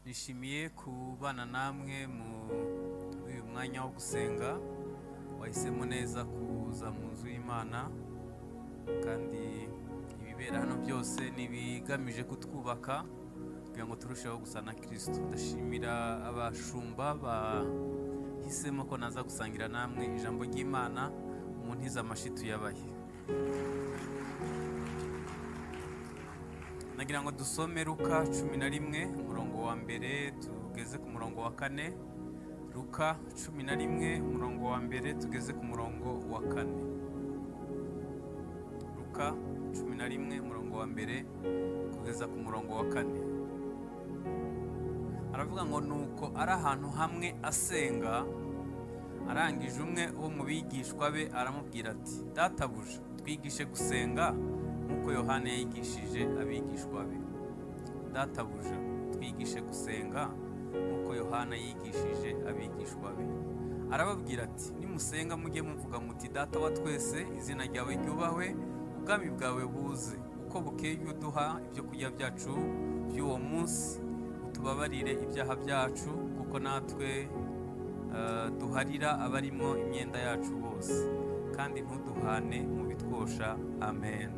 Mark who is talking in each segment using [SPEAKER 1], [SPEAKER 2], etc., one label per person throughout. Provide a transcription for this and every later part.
[SPEAKER 1] Nishimiye kubana namwe muri uyu mwanya wo gusenga. Wahisemo neza kuza mu nzu y'Imana, kandi ibibera hano byose ni ibigamije kutwubaka kugira ngo turusheho gusa na Kirisito. Ndashimira abashumba bahisemo ko naza gusangira namwe ijambo ry'Imana. Mu ntiza amashyi tuyabahe. Nagira ngo dusome Luka 11, umurongo wa mbere tugeze ku murongo wa kane. Luka 11, umurongo wa mbere tugeze ku murongo wa kane. Luka 11, umurongo wa mbere kugeza ku murongo wa kane. Aravuga ngo: "Nuko ari ahantu hamwe asenga, arangije, umwe wo mu bigishwa be aramubwira ati: 'Databuja, twigishe gusenga nk'uko Yohana yigishije abigishwa be.' Databuja, twigishe gusenga nk'uko Yohana yigishije abigishwa be. Arababwira ati: 'Nimusenga, mujye muvuga muti: Data wa twese, izina ryawe ryubahwe, ubwami bwawe buze. Uko bukeye uduha ibyo kurya byacu by'uwo munsi. Utubabarire ibyaha byacu, kuko natwe duharira abarimo imyenda yacu bose, kandi ntuduhane mu bitwosha. Amen,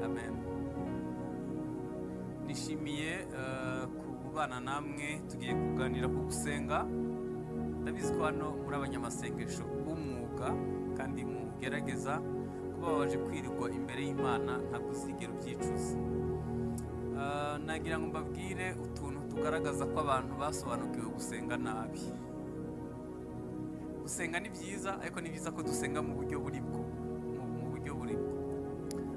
[SPEAKER 1] amen.'" Nishimiye kubana namwe. Tugiye kuganira ku gusenga. Ndabizi ko hano muri abanyamasengesho b'umwuga kandi mugerageza. Kuba waje kwirirwa imbere y'Imana, ntabwo uzigera ubyicuza. Nagira ngo mbabwire utuntu tugaragaza ko abantu basobanukiwe gusenga nabi. Gusenga ni byiza, ariko ni byiza ko dusenga mu buryo buri bwo, mu buryo buri bwo.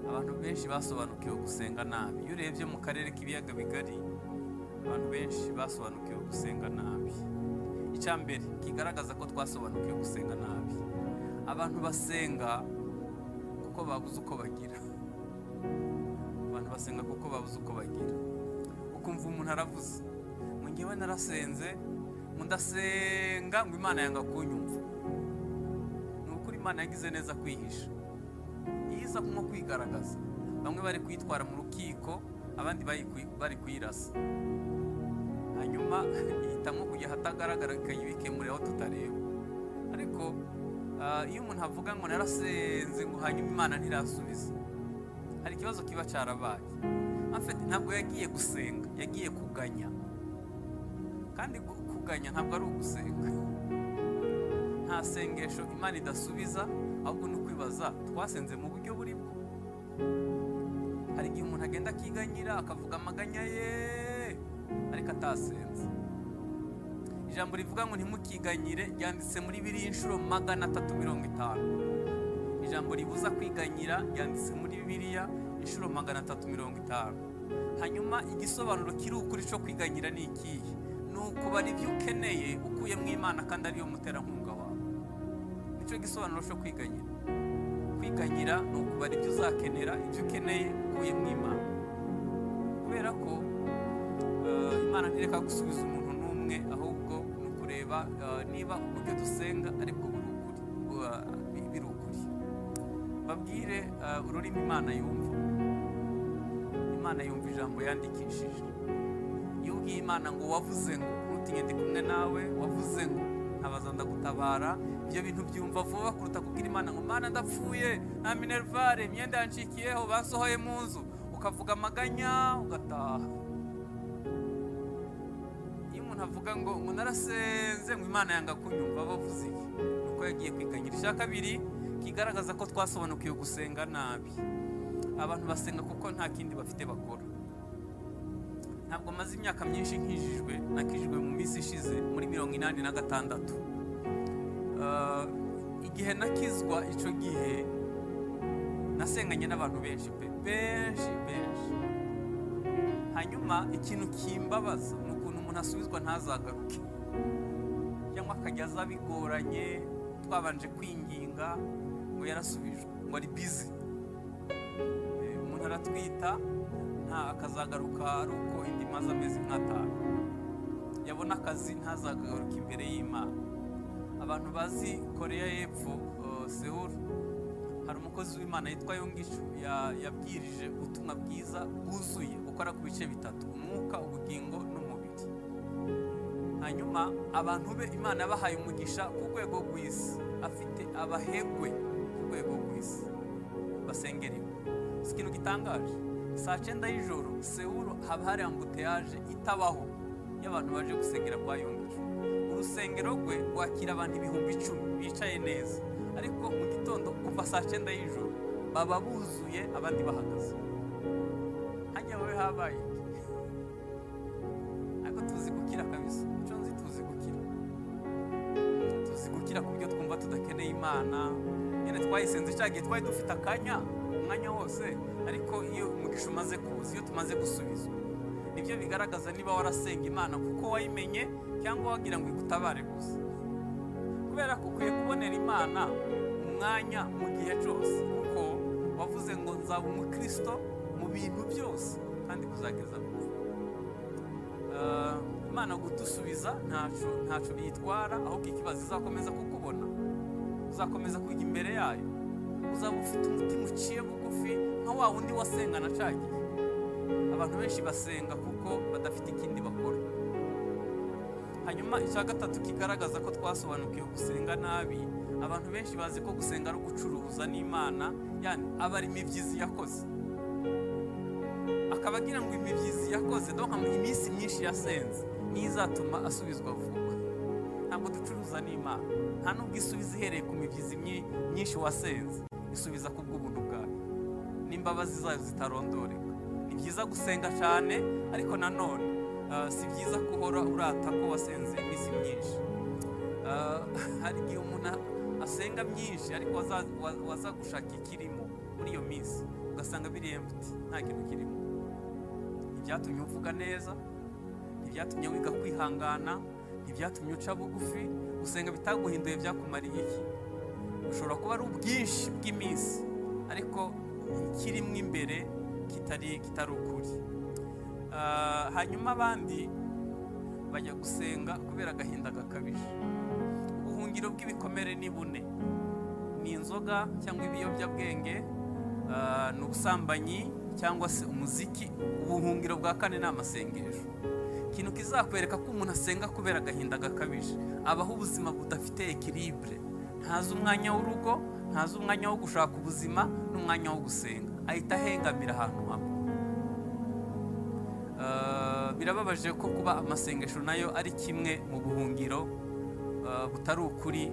[SPEAKER 1] Abantu benshi basobanukiwe gusenga nabi. Iyo urebye mu karere k'Ibiyaga Bigari, abantu benshi basobanukiwe gusenga nabi. Icya mbere kigaragaza ko twasobanukiwe gusenga nabi: abantu basenga kuko babuze uko bagira. Abantu basenga kuko babuze uko bagira. Ukumva umuntu aravuze ngo: "Ngewe narasenze, ngo ndasenga, ngo Imana yanga kunyumva." Ni ukuri, Imana yagize neza kwihisha. Iyo iza nko kwigaragaza, bamwe bari kuyitwara mu rukiko, abandi bari kuyirasa. Hanyuma ihitamo kujya ahatagaragara, ikayibikemurira aho tutareba. Ariko iyo umuntu avuga ngo: "Narasenze," ngo hanyuma Imana ntirasubiza, hari ikibazo kiba cyarabaye. En fait, ntabwo yagiye gusenga, yagiye kuganya. Kandi kuganya ntabwo ari ugusenga. Nta sengesho Imana idasubiza, ahubwo ni ukwibaza: twasenze mu buryo buri bwo? Hari igihe umuntu agenda akiganyira, akavuga amaganya ye, ariko atasenze. Ijambo rivuga ngo "ntimukiganyire" ryanditse muri Bibiliya inshuro 350. Ijambo ribuza kwiganyira ryanditse muri Bibiliya inshuro 350. Hanyuma igisobanuro kiri ukuri cyo kwiganyira ni ikihe? Ni ukubara ibyo ukeneye ukuyemo Imana, kandi ariyo muterankunga wawe. Nicyo gisobanuro cyo kwiganyira. Kwiganyira ni ukubara ibyo uzakenera, ibyo ukeneye, ukuyemo Imana, kubera ko Imana ntireka gusubiza umuntu n'umwe, ahubwo ni ukureba niba uburyo dusenga aribwo buri ukuri, biri ukuri. Babwire ururimi Imana yumva. Imana yumva ijambo yandikishije. Iyo ubwiye Imana ngo: "Wavuze ngo ntutinye, ndi kumwe nawe, wavuze ngo ntabaza ndagutabara," ibyo bintu byumva vuba kuruta kubwira Imana ngo: "Mana, ndapfuye, nta minerval, imyenda yancikiyeho, basohoye mu nzu," ukavuga amaganya ugataha. Iyo umuntu avuga ngo "Narasenze," ngo Imana yanga kunyumva, bavuze iki? Ni uko yagiye kwiganyira. Icya kabiri kigaragaza ko twasobanukiwe gusenga nabi: abantu basenga kuko nta kindi bafite bakora. Ntabwo maze imyaka myinshi nkijijwe, nakijijwe mu minsi ishize muri 86. Igihe nakizwa, icyo gihe nasenganye n'abantu benshi pe, benshi benshi. Hanyuma ikintu kimbabaza ni ukuntu umuntu asubizwa ntazagaruke, cyangwa akajya aza bigoranye, twabanje kwinginga ngo yarasubijwe, ngo ari busy. Umuntu aratwita, nta akazagaruka ari uko indi imaze amezi nk'atanu. Yabona akazi, ntazagaruke imbere y'Imana. Abantu bazi Koreya y'Epfo, Seoul, hari umukozi w'Imana yitwa Yonggi Cho, yabwirije ubutumwa bwiza bwuzuye bukora ku bice bitatu: umwuka, ubugingo. Hanyuma abantu be Imana yabahaye umugisha ku rwego rw'isi, afite abahegwe ku rwego rw'isi basengera iwe. Si ikintu gitangaje, saa 9 y'ijoro Sewuru haba hari embouteillage itabaho y'abantu baje gusengera kwa Yonggi Cho. Urusengero rwe rwakira abantu 10,000 bicaye neza, ariko mu gitondo kuva saa 9 y'ijoro baba buzuye, abandi bahagaze. Hajya wowe habaye iki? Ariko tuzi gukira kabisa. Icyo nzi, tuzi gukira, tuzi gukira ku buryo twumva tudakeneye Imana. Nyine twayisenze cya gihe twari dufite akanya, umwanya wose, ariko iyo umugisha umaze kuza, iyo tumaze gusubizwa, nibyo bigaragaza niba warasenga Imana kuko wayimenye cyangwa wagira ngo igutabare gusa. Kubera ko ukwiye kubonera Imana umwanya mu gihe cyose, kuko wavuze ngo nzaba umukristo mu bintu byose kandi kuzageza gupfa. Imana gudusubiza ntaco biyitwara, ahubwo ikibazo, izakomeza kukubona, uzakomeza kujya imbere yayo, uzaba ufite umutima uciye bugufi nka wa wundi wasengana cya gihe. Abantu benshi basenga kuko badafite ikindi bakora. Hanyuma icya gatatu kigaragaza ko twasobanukiwe gusenga nabi, abantu benshi bazi ko gusenga ari ugucuruza n'Imana, yani aba ari imibyizi yakoze, akaba agira ngo imibyizi yakoze, donc iminsi myinshi yasenze, niyo izatuma asubizwa vuba. Ntabwo ducuruza n'Imana. Nta nubwo isubiza ihereye ku mibyizi myinshi wasenze, isubiza ku bw'ubuntu bwayo n'imbabazi zayo zitarondoreka. Ni byiza gusenga cyane, ariko nanone si byiza guhora urata ko wasenze iminsi myinshi. Hari igihe umuntu asenga myinshi, ariko waza gushaka ikirimo muri iyo minsi ugasanga biri empty, nta kintu kirimo. Ntibyatumye uvuga neza, ntibyatumye wiga kwihangana, ntibyatumye uca bugufi. Gusenga bitaguhinduye byakumariye iki? Ushobora kuba ari ubwinshi bw'iminsi, ariko ikirimo imbere kitari ukuri. Hanyuma abandi bajya gusenga kubera agahinda gakabije. Ubuhungiro bw'ibikomere ni bune: ni inzoga cyangwa ibiyobyabwenge, ni ubusambanyi cyangwa se umuziki. Ubuhungiro bwa kane ni amasengesho. Ikintu kizakwereka ko umuntu asenga kubera agahinda gakabije, abaho ubuzima budafite équilibre. Ntazi umwanya w'urugo, ntazi umwanya wo gushaka ubuzima n'umwanya wo gusenga, ahita ahengamira ahantu hamwe. Birababaje ko kuba amasengesho nayo ari kimwe mu buhungiro butari ukuri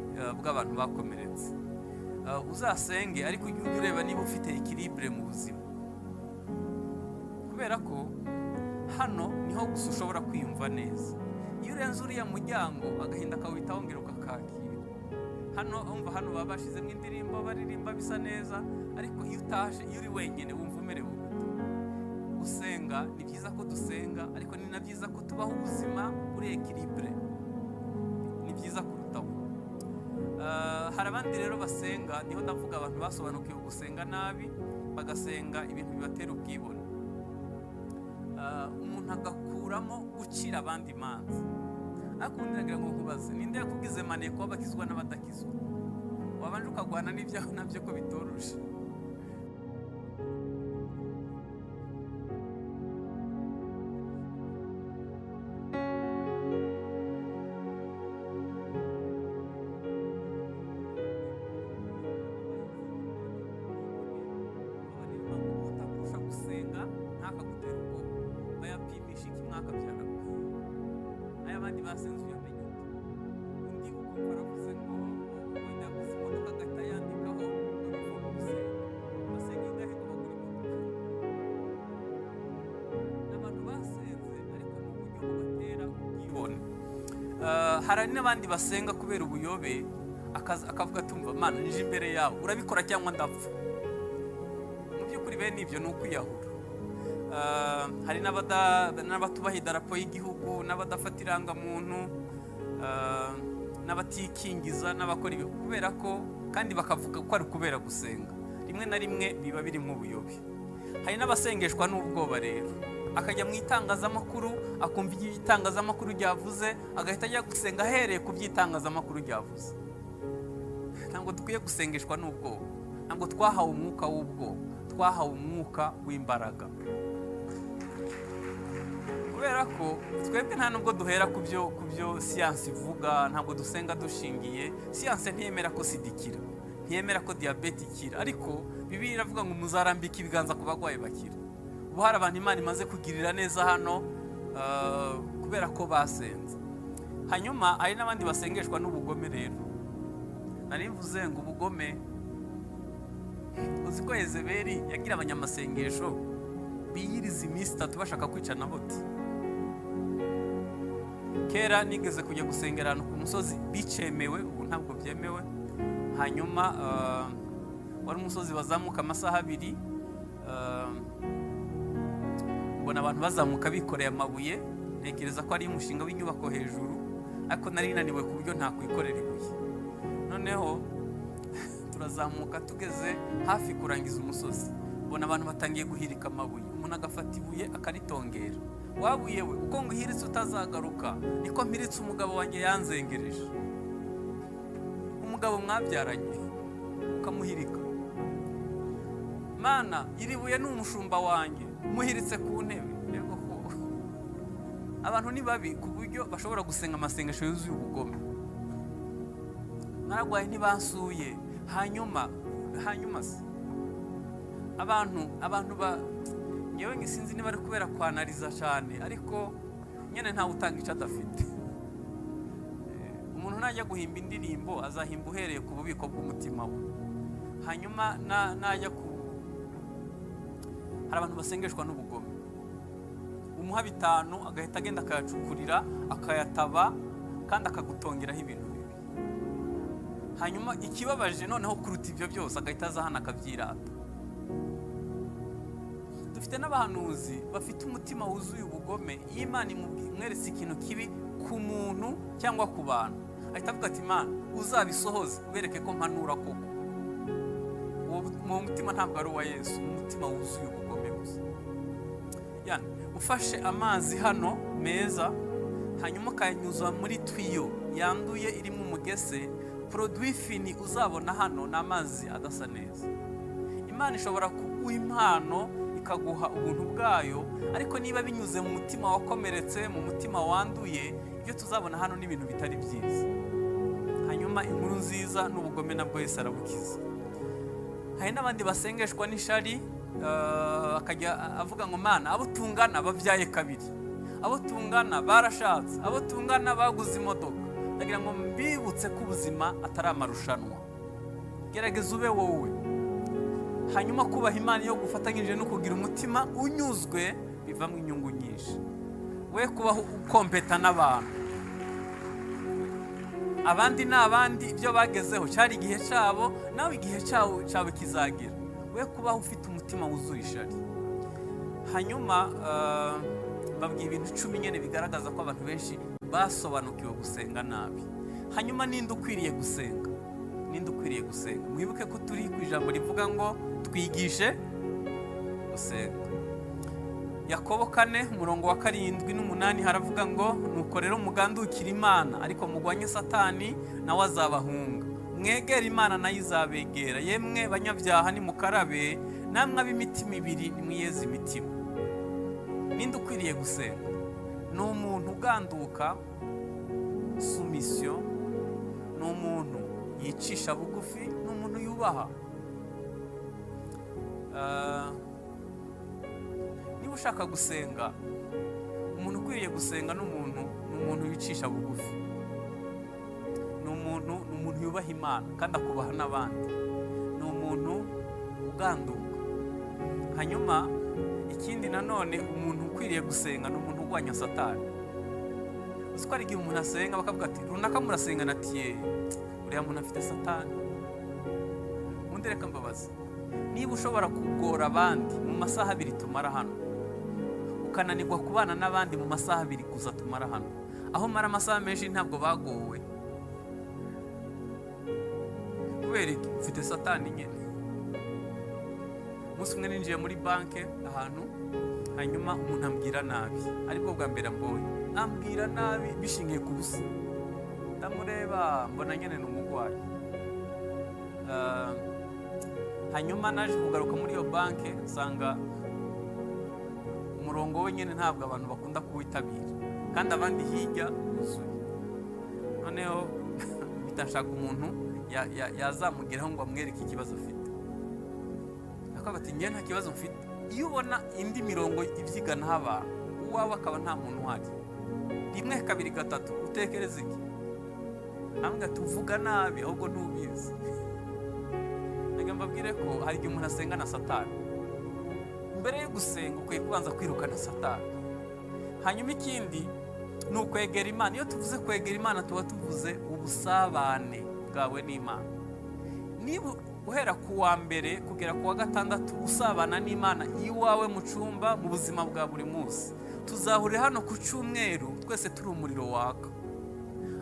[SPEAKER 1] bw'abantu bakomeretse. Uzasenge, ariko ujye ureba niba ufite équilibre mu buzima, kubera ko hano niho gusa ushobora kwiyumva neza. Iyo urenze uriya muryango, agahinda kawuhita wongera ukakakira. Hano umva, hano baba bashyizemo indirimbo, baririmba bisa neza, ariko iyo utaje, iyo uri wenyine, wumva umerewe gute? Gusenga ni byiza ko dusenga, ariko ni na byiza ko tubaho ubuzima buri équilibré, ni byiza kurutaho. Hari abandi rero basenga, niho ndavuga abantu basobanukiwe gusenga nabi, bagasenga ibintu bibatera ubwibone. Umuntu agakuramo gucira abandi imanza. Ariko ubundi nagira ngo nkubaze, ninde yakubwize maneko w'abakizwa n'abadakizwa? Wabanje ukagwana n'ibyawe nabyo ko bitoroshe. Utakurusha gusenga ntakagutere ubwoba. Bayapimisha iki? Mwakabyara ay'abandi basenze uyamenye ute? Undi ukumva aravuze ngo wenda yaguze imodoka, agahita yandikaho ngo biva mu gusenga. Basenga ingahe ngo bagure imodoka? Ni abantu basenze ariko mu buryo bubatera ubwibone. Hari n'abandi basenga kubera ubuyobe, akavuga tumva Mana, nje imbere yawe, urabikora cyangwa ndapfa. Mu by'ukuri bene ibyo ni ukwiyahura. Hari n'abatubaha idarapo y'igihugu, n'abadafata irangamuntu, n'abatikingiza, n'abakora ibi kubera ko, kandi bakavuga ko ari ukubera gusenga. Rimwe na rimwe biba birimo ubuyobe. Hari n'abasengeshwa n'ubwoba rero, akajya mu itangazamakuru, akumva ibyo itangazamakuru ryavuze, agahita ajya gusenga ahereye ku by'itangazamakuru ryavuze. Ntabwo dukwiye gusengeshwa n'ubwoba. Ntabwo twahawe umwuka w'ubwoba, twahawe umwuka w'imbaraga. Kubera Kubera ko twebwe nta nubwo duhera ku byo siyansi ivuga. Ntabwo dusenga dushingiye siyansi. Ntiyemera ko sida ikira, ntiyemera ko diyabete ikira, ariko Bibiliya iravuga ngo muzarambika ibiganza ku barwayi bakira. Ubu hari abantu Imana imaze kugirira neza hano kubera ko basenze. Hanyuma hari n'abandi basengeshwa n'ubugome. Rero nari mvuze ngo ubugome, uzi ko Yezebeli yagira abanyamasengesho biyiriza iminsi 3 bashaka kwica Naboti? Kera nigeze kujya gusengera ahantu ku musozi bicemewe, ubu ntabwo byemewe. Hanyuma wari umusozi bazamuka amasaha 2. Mbona abantu bazamuka bikoreye amabuye, ntekereza ko ari umushinga w'inyubako hejuru, ariko nari naniwe ku buryo ntakwikorera ibuye. Noneho turazamuka, tugeze hafi kurangiza umusozi, mbona abantu batangiye guhirika amabuye. Umuntu agafata ibuye akaritongera: "Wabuye we, uko nguhiritse utazagaruka, niko mpiritse umugabo wanjye yanzengereje." Umugabo mwabyaranye ukamuhirika? "Mana, iri buye ni umushumba wanjye, muhiritse ku ntebe." Yego ko abantu ni babi ku buryo bashobora gusenga amasengesho yuzuye ubugome. "Nararwaye ntibansuye." Hanyuma se abantu ba ngewe ngi sinzi niba ari kubera kwanariza cyane, ariko nyine ntawe utanga icyo adafite. Umuntu najya guhimba indirimbo azahimba uhereye ku bubiko bw'umutima we. Hanyuma najya ku hari abantu basengeshwa n'ubugome. Umuha 5 agahita agenda akayacukurira, akayataba, kandi akagutongeraho ibintu bibi. Hanyuma ikibabaje noneho kuruta ibyo byose, agahita aza hano akabyirata. Dufite n'abahanuzi bafite umutima wuzuye ubugome. Iyo Imana imweretse ikintu kibi ku muntu cyangwa ku bantu, ahita avuga ati: "Imana uzabisohoze, ubereke ko mpanura koko." Uwo mutima ntabwo ari uwa Yesu, ni umutima wuzuye ubugome gusa. Yani ufashe amazi hano meza, hanyuma ukayanyuza muri tuyau yanduye irimo umugese, produit fini uzabona hano ni amazi adasa neza. Imana ishobora kuguha impano, ikaguha ubuntu bwayo, ariko niba binyuze mu mutima wakomeretse, mu mutima wanduye, ibyo tuzabona hano ni ibintu bitari byiza. Hanyuma inkuru nziza, n'ubugome nabwo Yesu arabukiza. Hari n'abandi basengeshwa n'ishari, akajya avuga ngo: "Mana, abo tungana babyaye kabiri, abo tungana barashatse, abo tungana baguze imodoka." Ndagira ngo mbibutse ko ubuzima atari amarushanwa. Gerageza ube wowe. Hanyuma kubaha Imana iyo gufatanyije no kugira umutima unyuzwe bivamo inyungu nyinshi. We kubaho ukompeta n'abantu. Abandi ni abandi, ibyo bagezeho cyari igihe cyabo, nawe igihe cyawe kizagera. We kubaho ufite umutima wuzuye ishari. Hanyuma babwiye ibintu 10 nyine bigaragaza ko abantu benshi basobanukiwe gusenga nabi. Hanyuma ninde ukwiriye gusenga? Ninde ukwiriye gusenga? Mwibuke ko turi ku ijambo rivuga ngo twigishe gusenga. Yakobo 4, umurongo wa 7 n'8 haravuga ngo: "Nuko rero mugandukire Imana, ariko mugwanye Satani, nawe azabahunga. Mwegere Imana, nayo izabegera. Yemwe banyabyaha, nimukarabe, namwe ab'imitima ibiri, nimwiyeze imitima." Ninde ukwiriye gusenga? Ni umuntu uganduka, soumission, ni umuntu yicisha bugufi, ni umuntu yubaha. Niba ushaka gusenga, umuntu ukwiriye gusenga ni umuntu wicisha bugufi, ni umuntu yubaha Imana kandi akubaha n'abandi, ni umuntu uganduka. Hanyuma ikindi nanone, umuntu ukwiriye gusenga ni umuntu urwanya Satani. Uzi ko hari igihe umuntu asenga bakavuga ati: "Runaka murasengana?" Ati: "Ye, uriya muntu afite Satani." Ubundi reka mbabaza: niba ushobora kugora abandi mu masaha 2 tumara hano, ukananirwa kubana n'abandi mu masaha 2 gusa tumara hano, aho mara amasaha menshi ntabwo bagowe, kubera iki? Ufite Satani nyine. Umunsi umwe ninjiye muri banki ahantu, hanyuma umuntu ambwira nabi, aribwo bwa mbere ambonye, ambwira nabi bishingiye ku busa. Ndamureba, mbona nyine ni umurwayi. Hanyuma naje kugaruka muri iyo banki, nsanga umurongo w'abakiriya bari gutegereza, Umurongo we nyine ntabwo abantu bakunda kuwitabira, kandi abandi hirya wuzuye. Noneho bitashaka umuntu yazamugeraho ngo amwereke ikibazo afite, akavuga ati: "Njye nta kibazo mfite." Iyo ubona indi mirongo ibyiganaho abantu, uwawe akaba nta muntu uhari, rimwe, kabiri, gatatu, utekereza iki? Ntabwo tuvuga nabi, ahubwo ntubizi. Reka mbabwire ko hari igihe umuntu asenga na Satani. Mbere yo gusenga ukwiye kubanza kwirukana Satani. Hanyuma ikindi ni ukwegera Imana. Iyo tuvuze kwegera Imana, tuba tuvuze ubusabane bwawe n'Imana. Niba uhera ku wa mbere kugera ku wa gatandatu usabana n'Imana iwawe mu cyumba, mu buzima bwa buri munsi, tuzahurira hano ku cyumweru twese turi umuriro waka.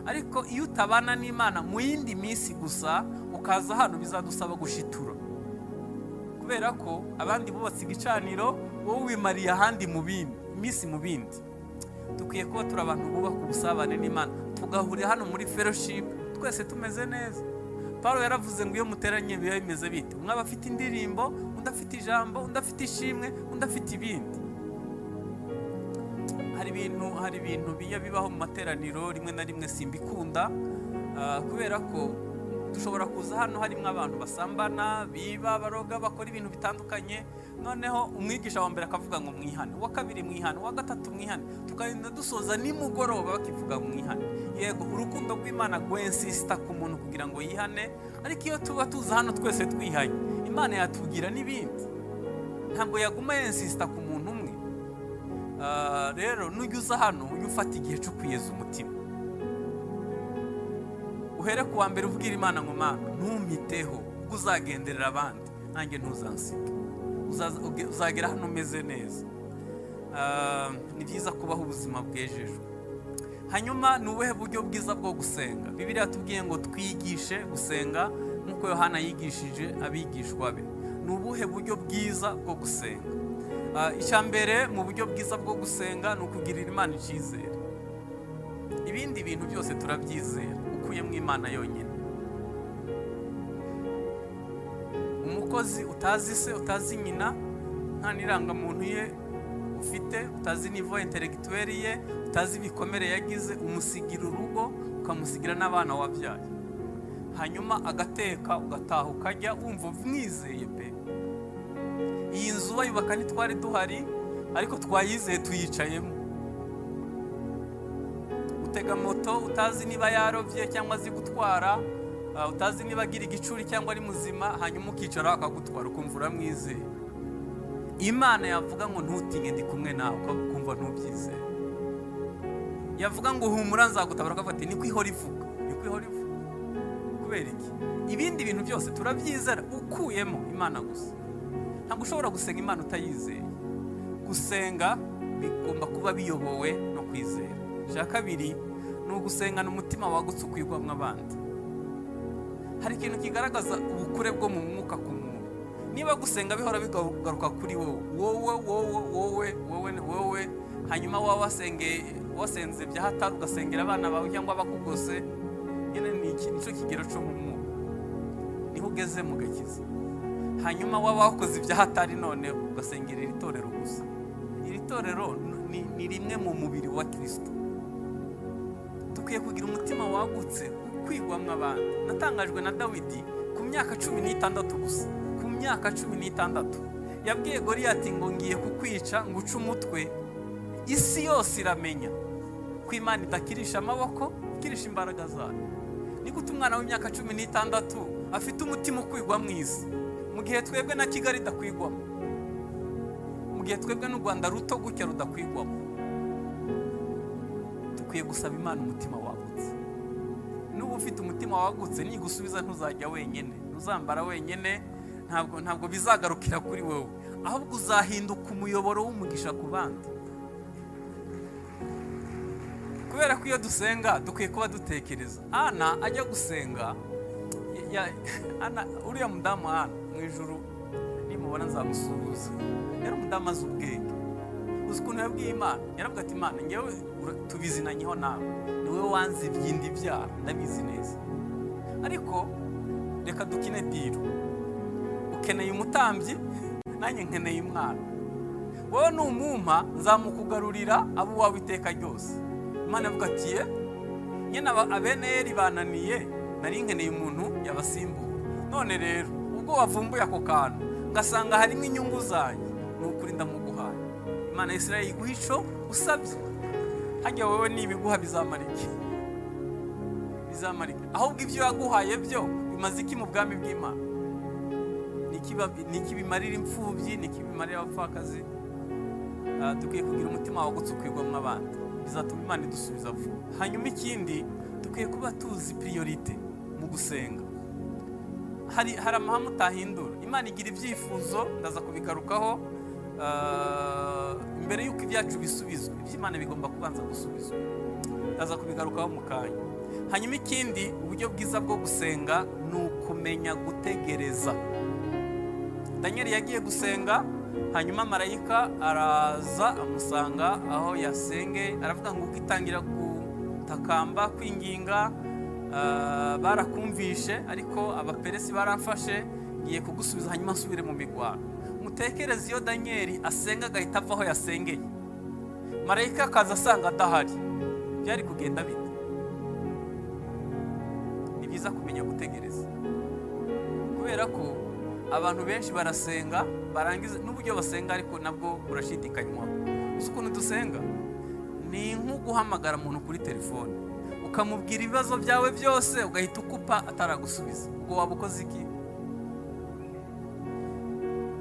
[SPEAKER 1] Ariko iyo utabana n'Imana mu yindi minsi gusa, ukaza hano, bizadusaba gushitura, kubera ko abandi bubatse igicaniro, wowe wimariye ahandi mu bindi iminsi mu bindi. Dukwiye kuba turi abantu bubaka ubusabane n'Imana, tugahurira hano muri fellowship twese tumeze neza. Paul yaravuze ngo iyo muteranye biba bimeze bite? Umwe aba afite indirimbo, undi afite ijambo, undi afite ishimwe, undi afite ibindi. Hari ibintu bijya bibaho mu materaniro, rimwe na rimwe simbikunda, kubera ko dushobora kuza hano harimo abantu basambana, biba, baroga, bakora ibintu bitandukanye. Noneho umwigisha wa mbere akavuga ngo mwihane, uwa kabiri mwihane, uwa gatatu mwihane, tukagenda dusoza nimugoroba bakivuga mwihane. Yego, urukundo rw'Imana rwensisita ku muntu kugira ngo yihane, ariko iyo tuba tuza hano twese twihanye, Imana yatubwira n'ibindi. Ntabwo yaguma yensisita ku muntu umwe. Rero nujya uza hano, ujye ufata igihe cyo kwiyeza umutima. Uhere ku wa mbere ubwira Imana ngo: "Mana, ntumiteho ubwo uzagenderera abandi, nanjye ntuzansiga." Uzagera hano umeze neza. Ni byiza kubaho ubuzima bwejejwe. Hanyuma ni ubuhe buryo bwiza bwo gusenga? Bibiliya yatubwiye ngo twigishe gusenga nk'uko Yohana yigishije abigishwa be. Ni ubuhe buryo bwiza bwo gusenga? Icya mbere mu buryo bwiza bwo gusenga ni ukugirira Imana icyizere. Ibindi bintu byose turabyizera, ukuyemo Imana yonyine. Umukozi utazi se, utazi nyina, nta n'irangamuntu ye ufite, utazi niveau intellectuel ye, utazi ibikomere yagize, umusigira urugo, ukamusigira n'abana wabyaye, hanyuma agateka, ugataha, ukajya wumva umwizeye pe. Iyi nzu bayubaka ntitwari duhari, ariko twayizeye, tuyicayemo. Utega moto utazi niba yarobye cyangwa azi gutwara, utazi niba agira igicuri cyangwa ari muzima, hanyuma ukicara akagutwara, ukumva uramwizeye. Imana yavuga ngo: "Ntutinye, ndi kumwe nawe," ukumva ntubyizeye. Yavuga ngo: "Humura, nzagutabara," ukavuga ati: "Niko ihora ivuga, niko ihora ivuga." Kubera iki? Ibindi bintu byose turabyizera, ukuyemo Imana gusa. Ntabwo ushobora gusenga Imana utayizeye. Gusenga bigomba kuba biyobowe no kwizera. Icya kabiri ni ugusengana umutima wagutse ukwigwamo abandi. Hari ikintu kigaragaza ubukure bwo mu mwuka ku muntu: niba gusenga bihora bigaruka kuri wowe, wowe, wowe, wowe, wowe, wowe, hanyuma waba wasengeye, wasenze bya hatari, ugasengera abana bawe cyangwa abakugose nyine, ni iki? Nicyo kigero cyo mu mwuka, niho ugeze mu gakiza. Hanyuma waba wakoze ibya hatari, noneho ugasengera iri torero gusa. Iri torero ni rimwe mu mubiri wa Kirisito. Dukwiye kugira umutima wagutse ukwigwamo abandi. Natangajwe na Dawidi ku myaka 16 gusa. Ku myaka 16 yabwiye Goriyati ngo: "Ngiye kukwica ngo uce umutwe, isi yose iramenya ko Imana idakirisha amaboko, ikirisha imbaraga zayo." Ni gute umwana w'imyaka 16 afite umutima ukwigwa mu isi, mu gihe twebwe na Kigali idakwigwamo, mu gihe twebwe n'u Rwanda ruto gutya rudakwigwamo? Dukwiye gusaba Imana umutima wagutse. Nuba ufite umutima wagutse, nigusubiza ntuzajya wenyine, ntuzambara wenyine. Ntabwo bizagarukira kuri wowe, ahubwo uzahinduka umuyoboro w'umugisha ku bandi. Kubera ko iyo dusenga dukwiye kuba dutekereza. Ana ajya gusenga, Ana, uriya mudamu Ana, mu ijuru nimubona nzamusuhuza. Yari umudamu azi ubwenge. Uzi ukuntu yabwiye Imana? Yaravuga ati: "Imana, ngewe tubizinanyeho nawe, ni wowe wanze ibyindi byaha, ndabizi neza, ariko reka dukine deal. Ukeneye umutambyi, nanjye nkeneye umwana." Wowe numumpa, nzamukugarurira, abo uwawe iteka ryose. Imana ivuga ati: "Ye nyine, abene Eri bananiye, nari nkeneye umuntu yabasimbura. None rero ubwo wavumbuye ako kantu, ngasanga harimo inyungu zanjye, ni ukuri ndamuguhaye. Imana ya Isirayeli iguha ico usabye." Hajya wowe nibiguha bizamara iki? Bizamara iki? Ahubwo ibyo yaguhaye byo bimaze iki mu bwami bw'Imana? Ni iki bimarira imfubyi? Ni iki bimarira abapfakazi? Dukwiye kugira umutima wagutse ukwigwamo abandi, bizatuma Imana idusubiza vuba. Hanyuma ikindi, dukwiye kuba tuzi priorité mu gusenga. Hari amahame utahindura. Imana igira ibyifuzo, ndaza kubigarukaho. Mbere y'uko ibyacu bisubizwa, iby'Imana bigomba kubanza gusubizwa. Ndaza kubigarukaho mu kanya. Hanyuma ikindi, uburyo bwiza bwo gusenga ni ukumenya gutegereza. Daniel yagiye gusenga, hanyuma marayika araza amusanga aho yasenge. Aravuga ngo ugitangira gutakamba, kwinginga, barakumvishe, ariko Abaperesi baramfashe, ngiye kugusubiza, hanyuma nsubire mu migwano. Mutekereze iyo Daniel asenga agahita ava aho yasengeye, marayika akaza asanga adahari, byari kugenda bite? Ni byiza kumenya gutegereza, kubera ko abantu benshi barasenga, barangiza n'uburyo basenga ariko nabwo burashidikanywaho. Uzi ukuntu dusenga? Ni nko guhamagara umuntu kuri telefone, ukamubwira ibibazo byawe byose, ugahita ukupa ataragusubiza. Ubwo waba ukoze iki?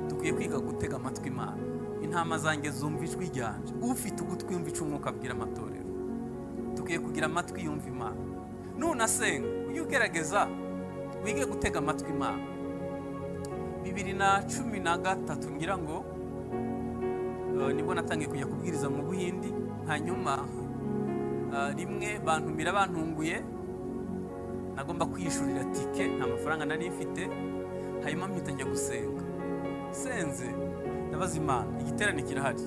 [SPEAKER 1] Dukwiye kwiga gutega amatwi Imana. Intama zanjye zumva ijwi ryanje. Ufite ugutwi yumva icyo Umwuka abwira amatorero. Dukwiye kugira amatwi yumva Imana. Nunasenga, ujye ugerageza wige gutega amatwi Imana. 2013 ngira ngo, nibwo natangiye kujya kubwiriza mu Buhindi. Hanyuma rimwe bantumira bantunguye, nagomba kwiyishurira tike, nta mafaranga nari mfite. Hanyuma mpita njya gusenga. Senze ndabaza Imana: "Igiterane kirahari,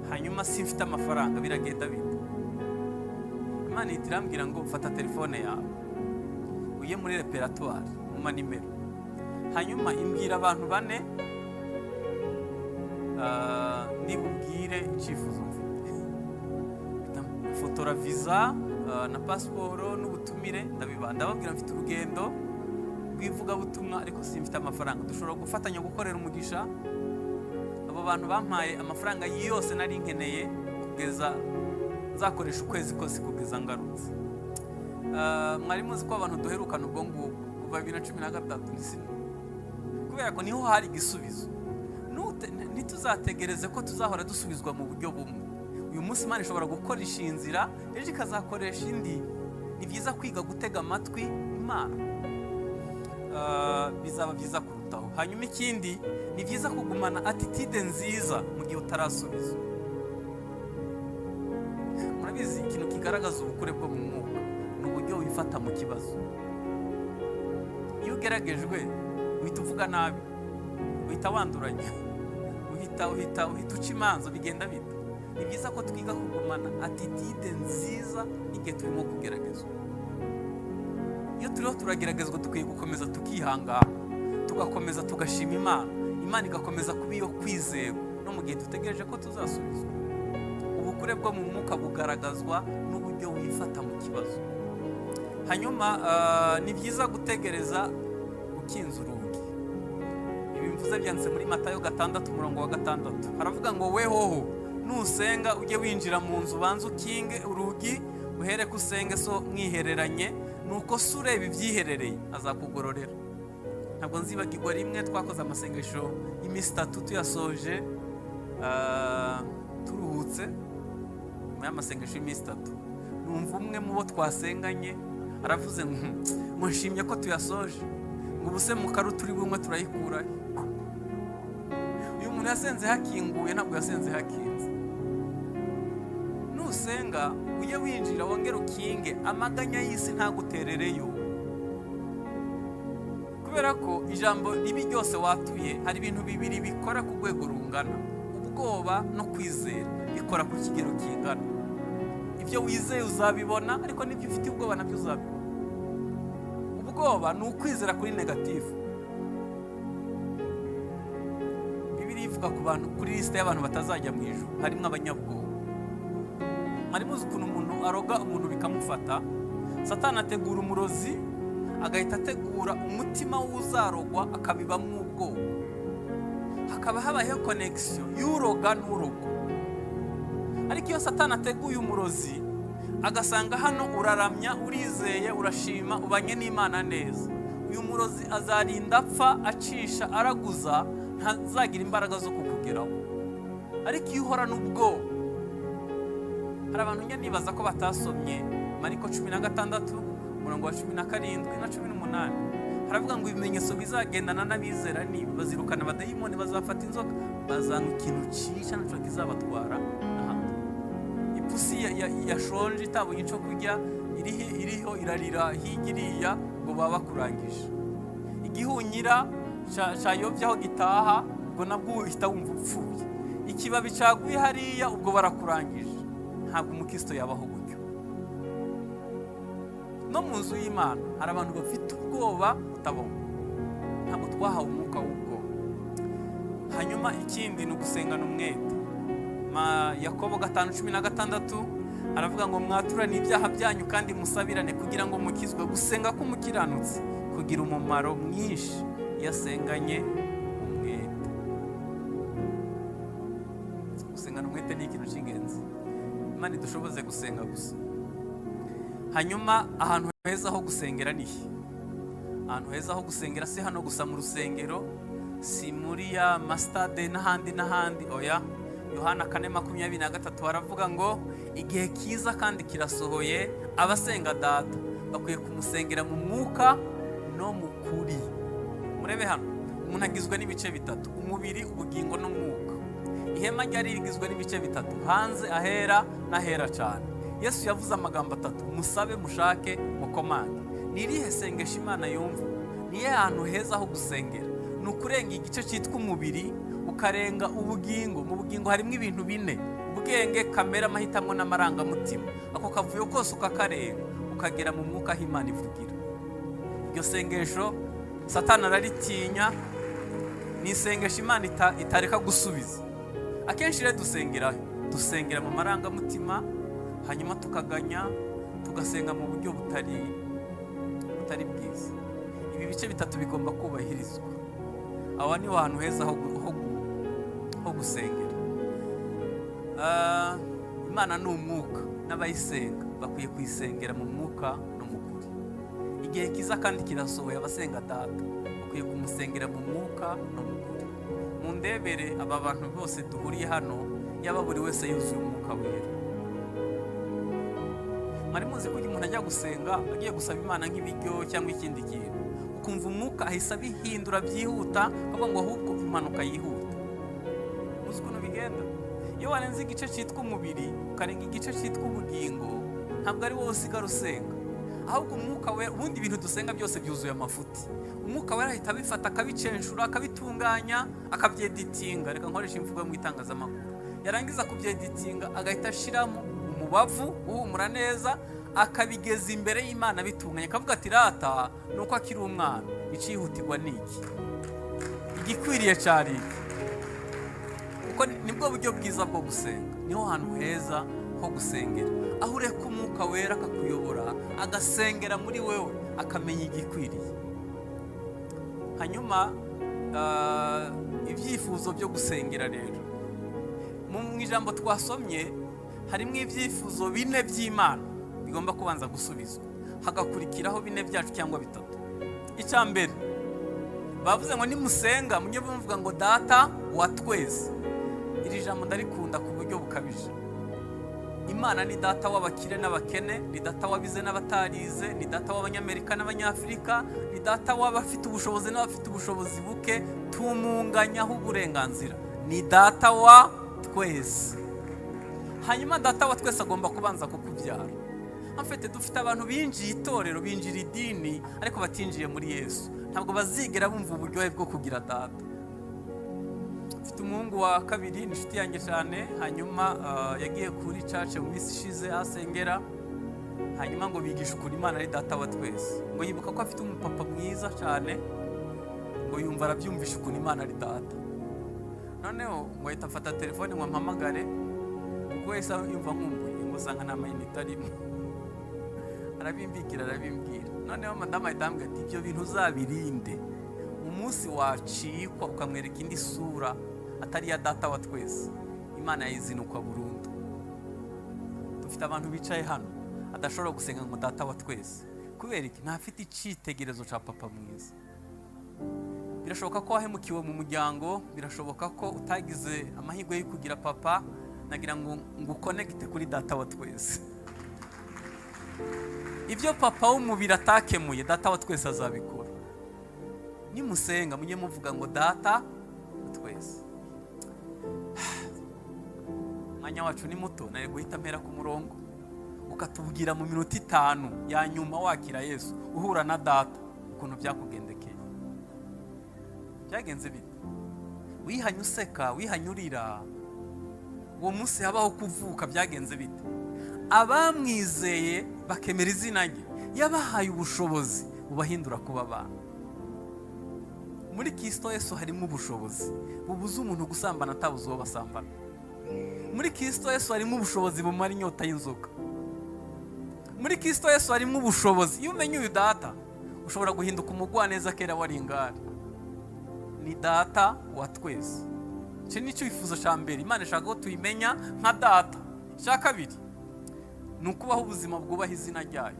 [SPEAKER 1] hanyuma simfite amafaranga, biragenda bite?" Imana ihita irambwira ngo: "Fata telefone yawe, ujye muri répertoire mu manimero." Hanyuma imbwira abantu bane nibubwire icyifuzo mfite. Mpita mfotora visa na pasiporo n'ubutumire, ndabiba, ndababwira: "Mfite urugendo rw'ivugabutumwa, ariko simfite amafaranga, dushobora gufatanya gukorera umugisha?" Abo bantu bampaye amafaranga yose nari nkeneye kugeza nzakoresha ukwezi kose kugeza ngarutse. Mwari muzi ko abantu duherukana ubwo ngubwo kuva 2013? Kubera ko niho hari igisubizo. Ntituzategereze ko tuzahora dusubizwa mu buryo bumwe. Uyu munsi Imana ishobora gukoresha iyi nzira, ejo ikazakoresha indi. Ni byiza kwiga gutega amatwi Imana. Bizaba byiza kurutaho. Hanyuma ikindi, ni byiza kugumana attitude nziza mu gihe utarasubizwa. Murabizi, ikintu kigaragaza ubukure bwo mu mwuka ni uburyo wifata mu kibazo. Iyo ugeragejwe, uhita uvuga nabi, uhita wanduranya, uhita uca imanza, bigenda bita. Ni byiza ko twiga kugumana attitude nziza igihe turimo kugeragezwa. Iyo turiho turageragezwa, dukwiye gukomeza tukihangana, tugakomeza tugashima Imana, Imana igakomeza kuba iyo kwizerwa no mu gihe dutegereje ko tuzasubizwa. Ubukure bwo mu mwuka bugaragazwa n'uburyo wifata mu kibazo. Hanyuma ni byiza gutegereza ukinze urugi. Ibi mvuze byanditse muri Matayo 6, umurongo wa 6. Haravuga ngo: "Wehoho nusenga, ujye winjira mu nzu, ubanze ukinge urugi, uhere ko usenge so mwihereranye, nuko se ureba ibyiherereye azakugororera." Ntabwo nzibagirwa rimwe twakoze amasengesho y'iminsi 3, tuyasoje, turuhutse nyuma y'amasengesho y'iminsi 3, numva umwe mu bo twasenganye aravuze ngo: "Nshimye ko tuyasoje," ngo: "Ubu se mukaru turi bumwe turayikura?" Uyu muntu yasenze hakinguye, ntabwo yasenze hakinze. Nusenga, ujye winjira wongere ukinge, amaganya y'isi ntaguterereyo, kubera ko ijambo ribi ryose watuye, hari ibintu bibiri bikora ku rwego rungana: ubwoba no kwizera bikora ku kigero kingana. Ibyo wizeye uzabibona, ariko n'ibyo ufite ubwoba nabyo uzabibona. Ubwoba ni ukwizera kuri négatif. Bibiri ivuga ngo: "Ubwoba butera Bibiliya ivuga ku bantu, kuri lisite y'abantu batazajya mu ijuru harimo abanyabwoba. Mwari muzi ukuntu umuntu aroga umuntu bikamufata? Satani ategura umurozi, agahita ategura umutima w'uzarogwa, akabibamo ubwoba, hakaba habayeho connexion y'uroga n'urogwa. Ariko iyo Satani ateguye umurozi, agasanga hano uraramya, urizeye, urashima, ubanye n'Imana neza, uyu murozi azarinda apfa acisha araguza, ntazagira imbaraga zo kukugeraho. Ariko iyo uhorana ubwoba, hari abantu njya nibaza ko batasomye Mariko 16, umurongo wa 17 na 18. Haravuga ngo ibimenyetso bizagendana n'abizera ni ibi: bazirukana abadayimoni, bazafata inzoka, bazanywa ikintu cyica, nacyo kizabatwara na hato. Ipusi yashonje itabonye icyo kurya, iriho irarira hirya iriya ngo baba bakurangije. Igihunyira cayobye aho gitaha, ubwo nabwo uhita wumva upfuye. Ikibabi cyaguye hariya, ubwo barakurangije. Ntabwo umukristo yabaho gutyo. No mu nzu y'Imana hari abantu bafite ubwoba butabaho. Ntabwo twahawe umwuka w'ubwoba. Hanyuma ikindi ni ugusengana umwete. Yakobo 5:16 aravuga ngo mwaturane ibyaha byanyu kandi musabirane kugira ngo mukizwe. Gusenga k'umukiranutsi kugira umumaro mwinshi iyo asenganye umwete. Gusengana umwete ni ikintu cy'ingenzi. Imana idushoboze gusenga gusa. Hanyuma ahantu heza ho gusengera ni he? Ahantu heza ho gusengera si hano gusa mu rusengero, si muri ya masitade n'ahandi n'ahandi, oya. Yohana 4:23 baravuga ngo igihe kiza kandi kirasohoye, abasenga Data bakwiye kumusengera mu mwuka no mu kuri. Murebe hano, umuntu agizwe n'ibice bitatu: umubiri, ubugingo n'umwuka. Ihema ryari rigizwe n'ibice bitatu: hanze, ahera n'ahera cyane. Yesu yavuze amagambo atatu: musabe, mushake, mukomange. Ni irihe sengesho Imana yumva? Ni hantu heza ho gusengera? Ni ukurenga igice cyitwa umubiri, ukarenga ubugingo. Mu bugingo harimo ibintu bine: ubwenge, kamere, amahitamo n'amarangamutima. Ako kavuyo kose ukakarenga, ukagera mu mwuka aho Imana ivugira. Iryo sengesho Satani araritinya. Ni isengesho Imana itareka gusubiza. Akenshi rero dusengera, dusengera mu marangamutima, hanyuma tukaganya, tugasenga mu buryo butari bwiza. Ibi bice bitatu bigomba kubahirizwa. Aho ni hantu heza ho gusengera. Imana ni umwuka, n'abayisenga bakwiye kuyisengera mu mwuka no mu kuri. Igihe kiza kandi kirasohoye, abasenga Data bakwiye kumusengera mu mwuka no mu kuri. Mu ndebere aba bantu bose duhuriye hano, yaba buri wese yuzuye Umwuka Wera. Mwari muzi ko igihe umuntu ajya gusenga, agiye gusaba Imana nk'ibiryo cyangwa ikindi kintu, ukumva umwuka ahise abihindura byihuta, akavuga ngo ahubwo impanuka yihuta? Muzi ukuntu bigenda? Iyo warenze igice cyitwa umubiri, ukarenga igice cyitwa ubugingo, ntabwo ari wowe usigara usenga, ahubwo Umwuka We. Ubundi ibintu dusenga byose byuzuye amafuti. Umwuka We ahita abifata, akabicenshura, akabitunganya, akabyeditinga. Reka nkoresha imvugo yo mu itangazamakuru. Yarangiza kubyeditinga, agahita ashyiramo umubavu uhumura neza, akabigeza imbere y'Imana bitunganye, akavuga ati rata ni uko akiri umwana, icihutirwa ni iki, igikwiriye cyari iki. Kuko nibwo buryo bwiza bwo gusenga, niho hantu heza ho gusengera, aho ureka Umwuka Wera akakuyobora, agasengera muri wewe, akamenya igikwiriye. Hanyuma ibyifuzo byo gusengera rero, mu ijambo twasomye harimo ibyifuzo bine by'Imana bigomba kubanza gusubizwa, hagakurikiraho bine byacu cyangwa bitatu. Icya mbere, bavuze ngo nimusenga mujye muvuga ngo Data wa twese. Iri jambo ndarikunda ku buryo bukabije. Imana ni Data w'abakire n'abakene, ni Data w'abize n'abatarize, ni Data w'Abanyamerika n'Abanyafurika, ni Data w'abafite ubushobozi n'abafite ubushobozi buke. Tumunganyaho uburenganzira, ni Data wa twese. Hanyuma Data wa twese agomba kubanza kukubyara. Afite, dufite abantu binjiye itorero, binjira idini, ariko batinjiye muri Yesu. Ntabwo bazigera bumva uburyohe bwo kugira Data. Mfite umuhungu wa kabiri, ni inshuti yanjye cyane. Hanyuma yagiye kuri church mu minsi ishize aho asengera, hanyuma ngo bigishe ukuntu Imana ari Data wa twese. Ngo yibuka ko afite umupapa mwiza cyane, ngo yumva arabyumvisha ukuntu Imana ari Data. Noneho ngo ahita afata telefone ngo ampamagare, kuko wese yumva nkumbuye, ngo usanga nta mayinite arimo. Arabimbikira, arabimbwira. Noneho madamu ahita ambwira ati: "Ibyo bintu uzabirinde. Umunsi wacikwa ukamwereka indi sura atari iya Data wa twese, Imana yayizinukwa burundu." Dufite abantu bicaye hano adashobora gusenga ngo "Data wa twese". Kubera iki? Ntafite icyitegererezo cya papa mwiza. Birashoboka ko wahemukiwe mu muryango, birashoboka ko utagize amahirwe yo kugira papa. Nagira ngo nguconnecte kuri Data wa twese. Ibyo papa w'umubiri atakemuye, Data wa twese azabikora. Nimusenga, mujye muvuga ngo "Data wa twese". Umwanya wacu ni muto, nari guhita mpera ku murongo ukatubwira mu minota 5 ya nyuma wakira Yesu, uhura na Data, ukuntu byakugendekeye, byagenze bite, wihanye useka, wihanye urira. Uwo munsi habaho kuvuka, byagenze bite? Abamwizeye bakemera izina rye, yabahaye ubushobozi bubahindura kuba abana. Muri Kirisito Yesu harimo ubushobozi bubuza umuntu gusambana atabuze uwo basambana. Muri Kirisito Yesu harimo ubushobozi bumara inyota y'inzoga. Muri Kirisito Yesu harimo ubushobozi. Iyo umenye uyu Data, ushobora guhinduka umugwaneza kera wari ingare. Ni Data wa twese. Icyo ni icyifuzo cya mbere. Imana ishaka ko tuyimenya nka Data. Icya kabiri ni ukubaho ubuzima bwubaha izina ryayo.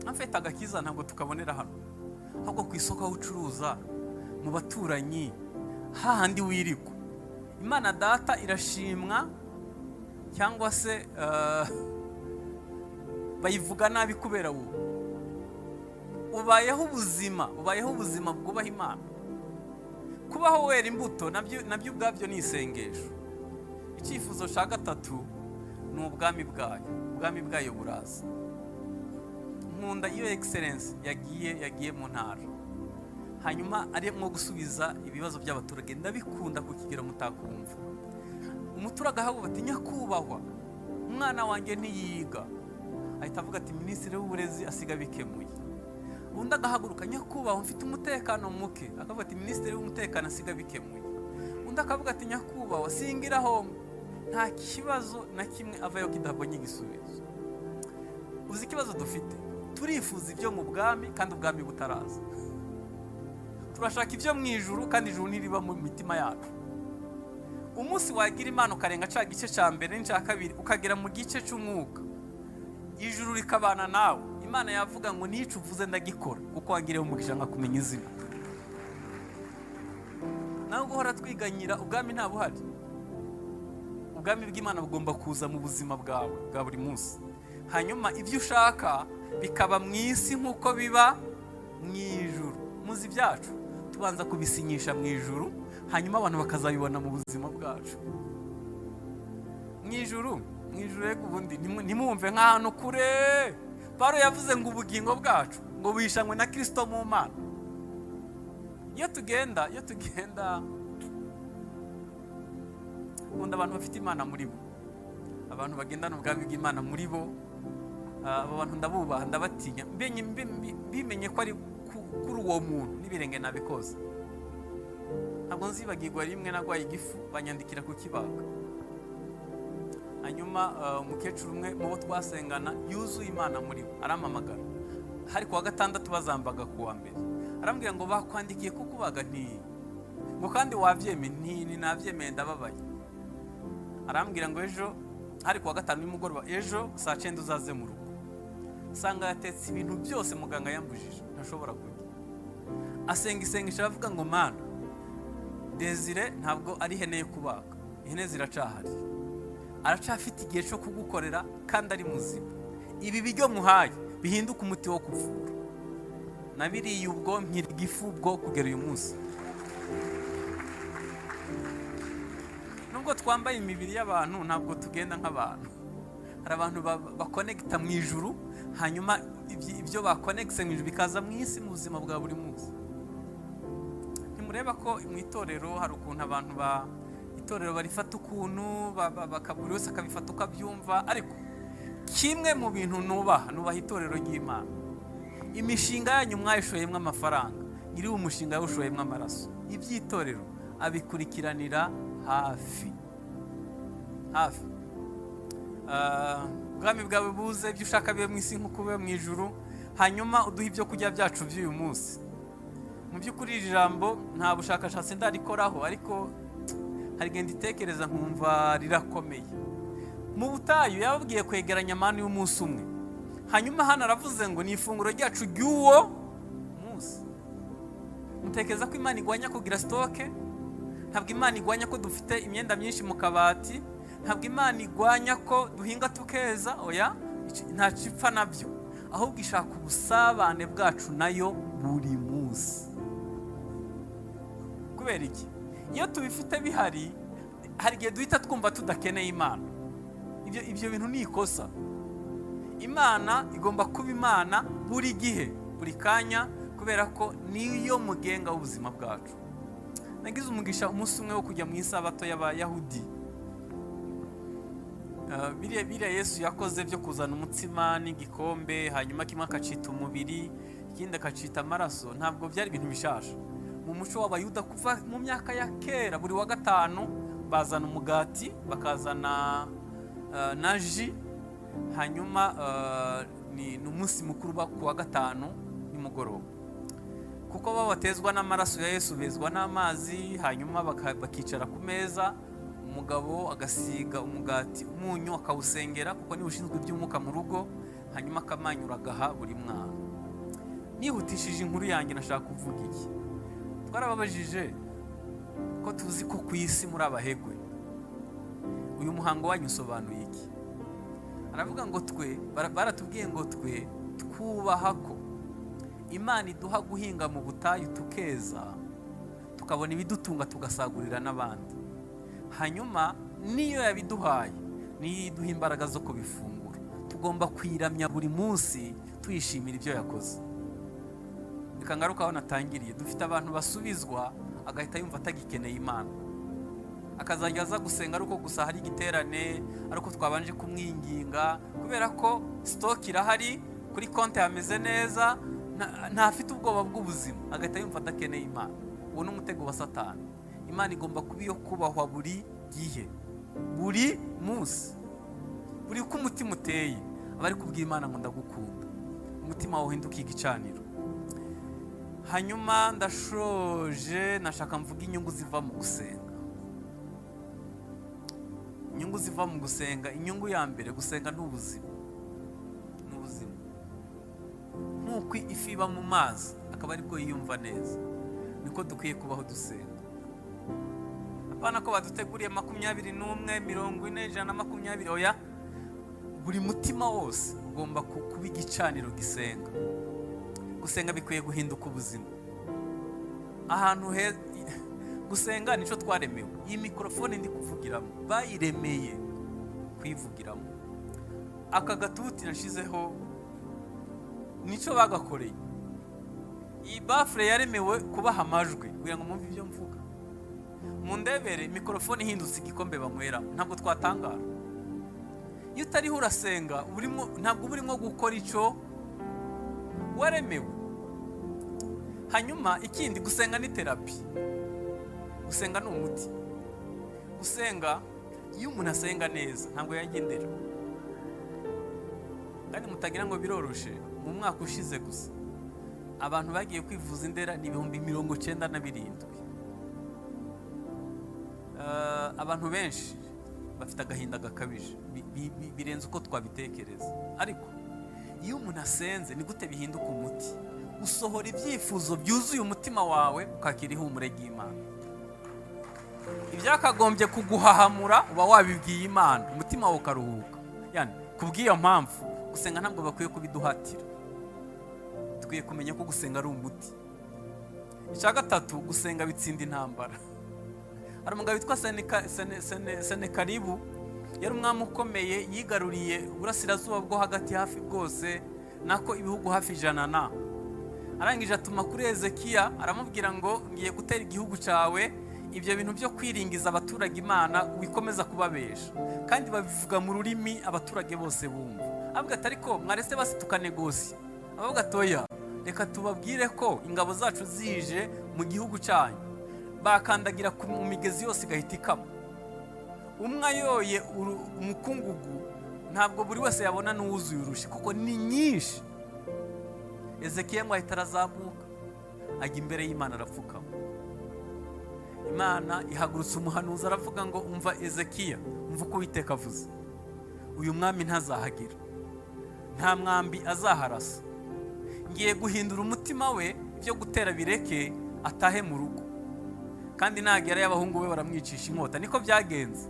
[SPEAKER 1] Afite agakiza ntabwo tukabonera hano, ahubwo ku isoko aho ucuruza, mu baturanyi, hahandi wirigwa. Imana Data irashimwa cyangwa se bayivuga nabi kubera wowe ubayeho ubuzima bwubaha Imana. Kubaho wera imbuto nabyo ubwabyo ni isengesho. Icyifuzo cya gatatu ni ubwami bwayo. Ubwami bwayo buraza. Nkunda iyo Excellence yagiye mu ntara, hanyuma arimo gusubiza ibibazo by'abaturage. Ndabikunda ku kigero mutakumva. Umuturage ahaguruka ati: "Nyakubahwa, umwana wanjye ntiyiga." Ahita avuga ati: "Minisitiri w'Uburezi asiga bikemuye." Undi agahaguruka: "Nyakubahwa, mfite umutekano muke." Akavuga ati: "Minisitiri w'Umutekano asiga bikemuye." Undi akavuga ati: "Nyakubahwa, singiraho." Nta kibazo na kimwe avayo kidabonye igisubizo. Uzi ikibazo dufite? Turifuza ibyo mu bwami kandi ubwami butaraza. Turashaka ibyo mu ijuru kandi ijuru ntiriba mu mitima yacu. Umunsi wagira Imana, ukarenga cya gice cya mbere n'icya kabiri, ukagera mu gice cy'umwuka, ijuru rikabana nawe, Imana yavuga ngo: "Nica uvuze ndagikora, kuko wangiriyeho umugisha nkakumenya izina." Nawe guhora twiganyira, ubwami nta buhari. Ubwami bw'Imana bugomba kuza mu buzima bwawe bwa buri munsi, hanyuma ibyo ushaka bikaba mu isi nk'uko biba mu ijuru. Muzi ibyacu tubanza kubisinyisha mu ijuru, hanyuma abantu bakazabibona mu buzima bwacu mu ijuru. Mu ijuru rero ubundi ntimwumve nk'ahantu kure. Pawulo yavuze ngo ubugingo bwacu ngo buhishanywe na Kirisito mu Mana. Iyo tugenda, nkunda abantu bafite Imana muri bo, abantu bagendana ubwami bw'Imana muri bo. Abo bantu ndabubaha, ndabatinya. Bimenye ko ari kuri uwo muntu n'ibirenge nabikoze. Ntabwo nzibagirwa rimwe narwaye igifu, banyandikira kukibaga. Hanyuma umukecuru umwe mu bo twasengana yuzuye Imana muri we arampamagara. Hari kuwa gatandatu, bazambaga ku wa mbere. Arambwira ngo: "Bakwandikiye kukubaga." Nti: "Ngo kandi wabyemeye?" Nti: "Ni nabyemeye, ndababaye." Arambwira ngo ejo, hari kuwa gatanu nimugoroba, ejo saa 9 uzaze mu rugo. Usanga yatetse ibintu byose muganga yambujije ntashobora kurya. Asenga isengesho, aravuga ngo: "Mana, Desire ntabwo ari ihene yo kubaga, ihene ziracahari, aracafite igihe cyo kugukorera kandi ari muzima. Ibi biryo muhaye bihinduka umuti wo kuvura." Nabiriye ubwo, nkirya igifu ubwo kugera uyu munsi. Nubwo twambaye imibiri y'abantu, ntabwo tugenda nk'abantu. Hari abantu baconnecta mu ijuru, hanyuma ibyo baconnectise mu ijuru bikaza mu isi mu buzima bwa buri munsi. Ntimureba ko mu itorero hari ukuntu abantu ba itorero barifata ukuntu buri wese akabifata uko abyumva? Ariko kimwe mu bintu nubaha, nubaha itorero ry'Imana. Imishinga yanyu mwayishoyemo amafaranga, nyiri uwo mushinga yawushoyemo amaraso. Iby'itorero Abikurikiranira hafi hafi. Ubwami bwawe buze, ibyo ushaka bibe mu isi nk'uko biba mu ijuru, hanyuma uduhe ibyo kurya byacu by'uyu munsi. Mu by'ukuri iri jambo nta bushakashatsi ndarikoraho, ariko hari igihe nditekereza nkumva rirakomeye. Mu butayu yababwiye kwegeranya amanu y'umunsi umwe, hanyuma hano aravuze ngo ni ifunguro ryacu ry'uwo munsi. Mutekereza ko Imana igwanya kugira stock? Ntabwo Imana igwanya ko dufite imyenda myinshi mu kabati, ntabwo Imana igwanya ko duhinga tukeza. Oya, ntacyo ipfa nabyo, ahubwo ishaka ubusabane bwacu nayo buri munsi. Kubera iki? Iyo tubifite bihari, hari igihe duhita twumva tudakeneye Imana. Ibyo bintu ni ikosa. Imana igomba kuba Imana buri gihe, buri kanya, kubera ko niyo mugenga w'ubuzima bwacu. Nagize umugisha umunsi umwe wo kujya mu isabato y'Abayahudi. Biriya Yesu yakoze byo kuzana umutsima n'igikombe, hanyuma kimwe akacita umubiri, ikindi akacita amaraso, ntabwo byari ibintu bishasha mu muco w'Abayuda. Kuva mu myaka ya kera, buri wa gatanu bazana umugati, bakazana na jus, hanyuma ni umunsi mukuru uba ku wa gatanu nimugoroba, kuko bo batezwa n'amaraso ya Yesu, bezwa n'amazi. Hanyuma bakicara ku meza, umugabo agasiga umugati umunyu, akawusengera, kuko niwe ushinzwe iby'umwuka mu rugo, hanyuma akamanyura, agaha buri mwana. Nihutishije inkuru yanjye, nashaka kuvuga iki? Twarababajije ko tuzi ko ku isi muri abahegwe, uyu muhango wanyu usobanuye iki? Aravuga ngo twe baratubwiye ngo twe twubaha ko Imana iduha guhinga mu butayu, tukeza, tukabona ibidutunga, tugasagurira n'abandi. Hanyuma niyo yabiduhaye, niyo iduha imbaraga zo kubifungura. Tugomba kuyiramya buri munsi, tuyishimira ibyo yakoze. Reka ngaruke aho natangiriye. Dufite abantu basubizwa, agahita yumva atagikeneye Imana, akazajya aza gusenga ari uko gusa hari igiterane, ari uko twabanje kumwinginga, kubera ko stock irahari kuri konti, hameze neza, ntafite ubwoba bw'ubuzima, agahita yumva adakeneye Imana. Uwo ni umutego wa Satani. Imana igomba kuba iyo kubahwa buri gihe, buri munsi, buri uko umutima uteye, aba ari kubwira Imana ngo ndagukunda. Umutima wawe uhinduke igicaniro. Hanyuma ndashoje, nashaka mvuga inyungu ziva mu gusenga. Inyungu ziva mu gusenga. Inyungu ya mbere, gusenga ni ubuzima, ni ubuzima. Nk'uko ifi iba mu mazi akaba aribwo yiyumva neza, niko dukwiye kubaho dusenga. Apana ko baduteguriye 21, 40, 120, oya. Buri mutima wose ugomba kuba igicaniro gisenga. Gusenga bikwiye guhinduka ubuzima. Ahantu heza gusenga, nicyo twaremewe. Iyi mikorofone ndi kuvugiramo bayiremeye kuyivugiramo. Aka gatuti nashizeho nicyo bagakoreye. Iyi baffle yaremewe kubaha amajwi kugira ngo mwumve ibyo mvuga. Mundebere, mikorofone ihindutse igikombe banyweramo, ntabwo twatangara. Iyo utariho urasenga, ntabwo uba urimo gukora icyo waremewe. Hanyuma ikindi, gusenga ni therapy, gusenga ni umuti. Gusenga, iyo umuntu asenga neza, ntabwo yagendera. Kandi mutagira ngo biroroshe, mu mwaka ushize gusa abantu bagiye kwivuza Indera ni 97,000. Abantu benshi bafite agahinda gakabije, birenze uko twabitekereza. Ariko iyo umuntu asenze, ni gute bihinduka umuti? Usohora ibyifuzo byuzuye umutima wawe, ukakira ihumure ry'Imana. Ibyakagombye kuguhahamura uba wabibwiye Imana, umutima wawe ukaruhuka. Yani kubw'iyo mpamvu gusenga ntabwo bakwiye kubiduhatira, dukwiye kumenya ko gusenga ari umuti. Icya gatatu, gusenga bitsinda intambara. Hari umugabo witwa Senekaribu, yari umwami ukomeye, yigaruriye uburasirazuba bwo hagati hafi bwose, nako ibihugu hafi 100 na. Arangije atuma kuri Hezekiya, aramubwira ngo ngiye gutera igihugu cyawe, ibyo bintu byo kwiringiza abaturage Imana wikomeza kubabesha, kandi babivuga mu rurimi abaturage bose bumva. Avuga ati ariko mwarese basi tukanegosiya. Abavuga ati oya, reka tubabwire ko ingabo zacu zije mu gihugu cyanyu. Bakandagira mu migezi yose igahita ikama. Umwe ayoye umukungugu, ntabwo buri wese yabona n'uwuzuye urushi, kuko ni nyinshi. Ezekiya ngo ahita arazamuka, ajya imbere y'Imana, arapfukama. Imana ihagurutsa umuhanuzi, aravuga ngo: "Umva Ezekiya, umva uko Uwiteka avuze. Uyu mwami ntazahagera, nta mwambi azaharasa. Ngiye guhindura umutima we, ibyo gutera bireke, atahe mu rugo. Kandi nagerayo abahungu be baramwicisha inkota." Niko byagenze.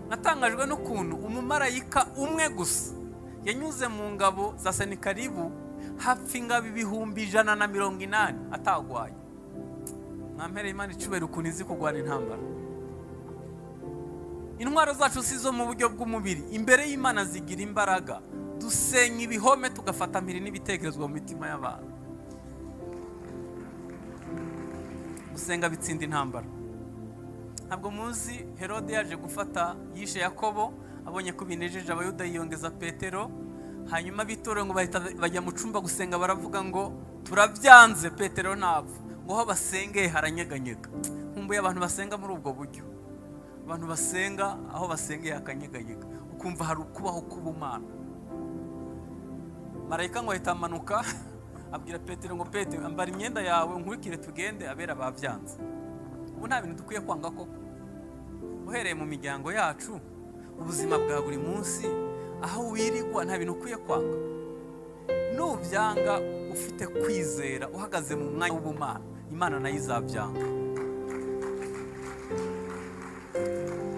[SPEAKER 1] Natangajwe n'ukuntu umumarayika umwe gusa yanyuze mu ngabo za Senikaribu, hapfa ingabo 180,000 atagwaye. Mwampereye Imana icubera ukuntu izi kurwana intambara. Intwaro zacu si izo mu buryo bw'umubiri, imbere y'Imana zigira imbaraga. Dusenya ibihome, tugafata mpiri n'ibitekerezo mu mitima y'abantu. Gusenga bitsinda intambara. Ntabwo muzi Herode yaje gufata, yishe Yakobo, abonye ko binejeje Abayuda yiyongeza Petero. Hanyuma ab'itorero ngo bahita bajya mu cyumba gusenga, baravuga ngo: "Turabyanze, Petero ntapfa." Ngo aho basengeye haranyeganyega. Nkumbuye abantu basenga muri ubwo buryo, abantu basenga aho basengeye hakanyeganyega, ukumva hari ukubaho k'ubumana. Marayika ngo ahita amanuka, abwira Petero ngo: "Petero, ambara imyenda yawe, nkurikire tugende, abera babyanze." Ubu nta bintu dukwiye kwanga koko. Uhereye mu miryango yacu, ubuzima bwa buri munsi, aho wirigwa, nta bintu ukwiye kwanga. Nubyanga ufite kwizera, uhagaze mu mwanya w'ubumana, Imana nayo izabyanga.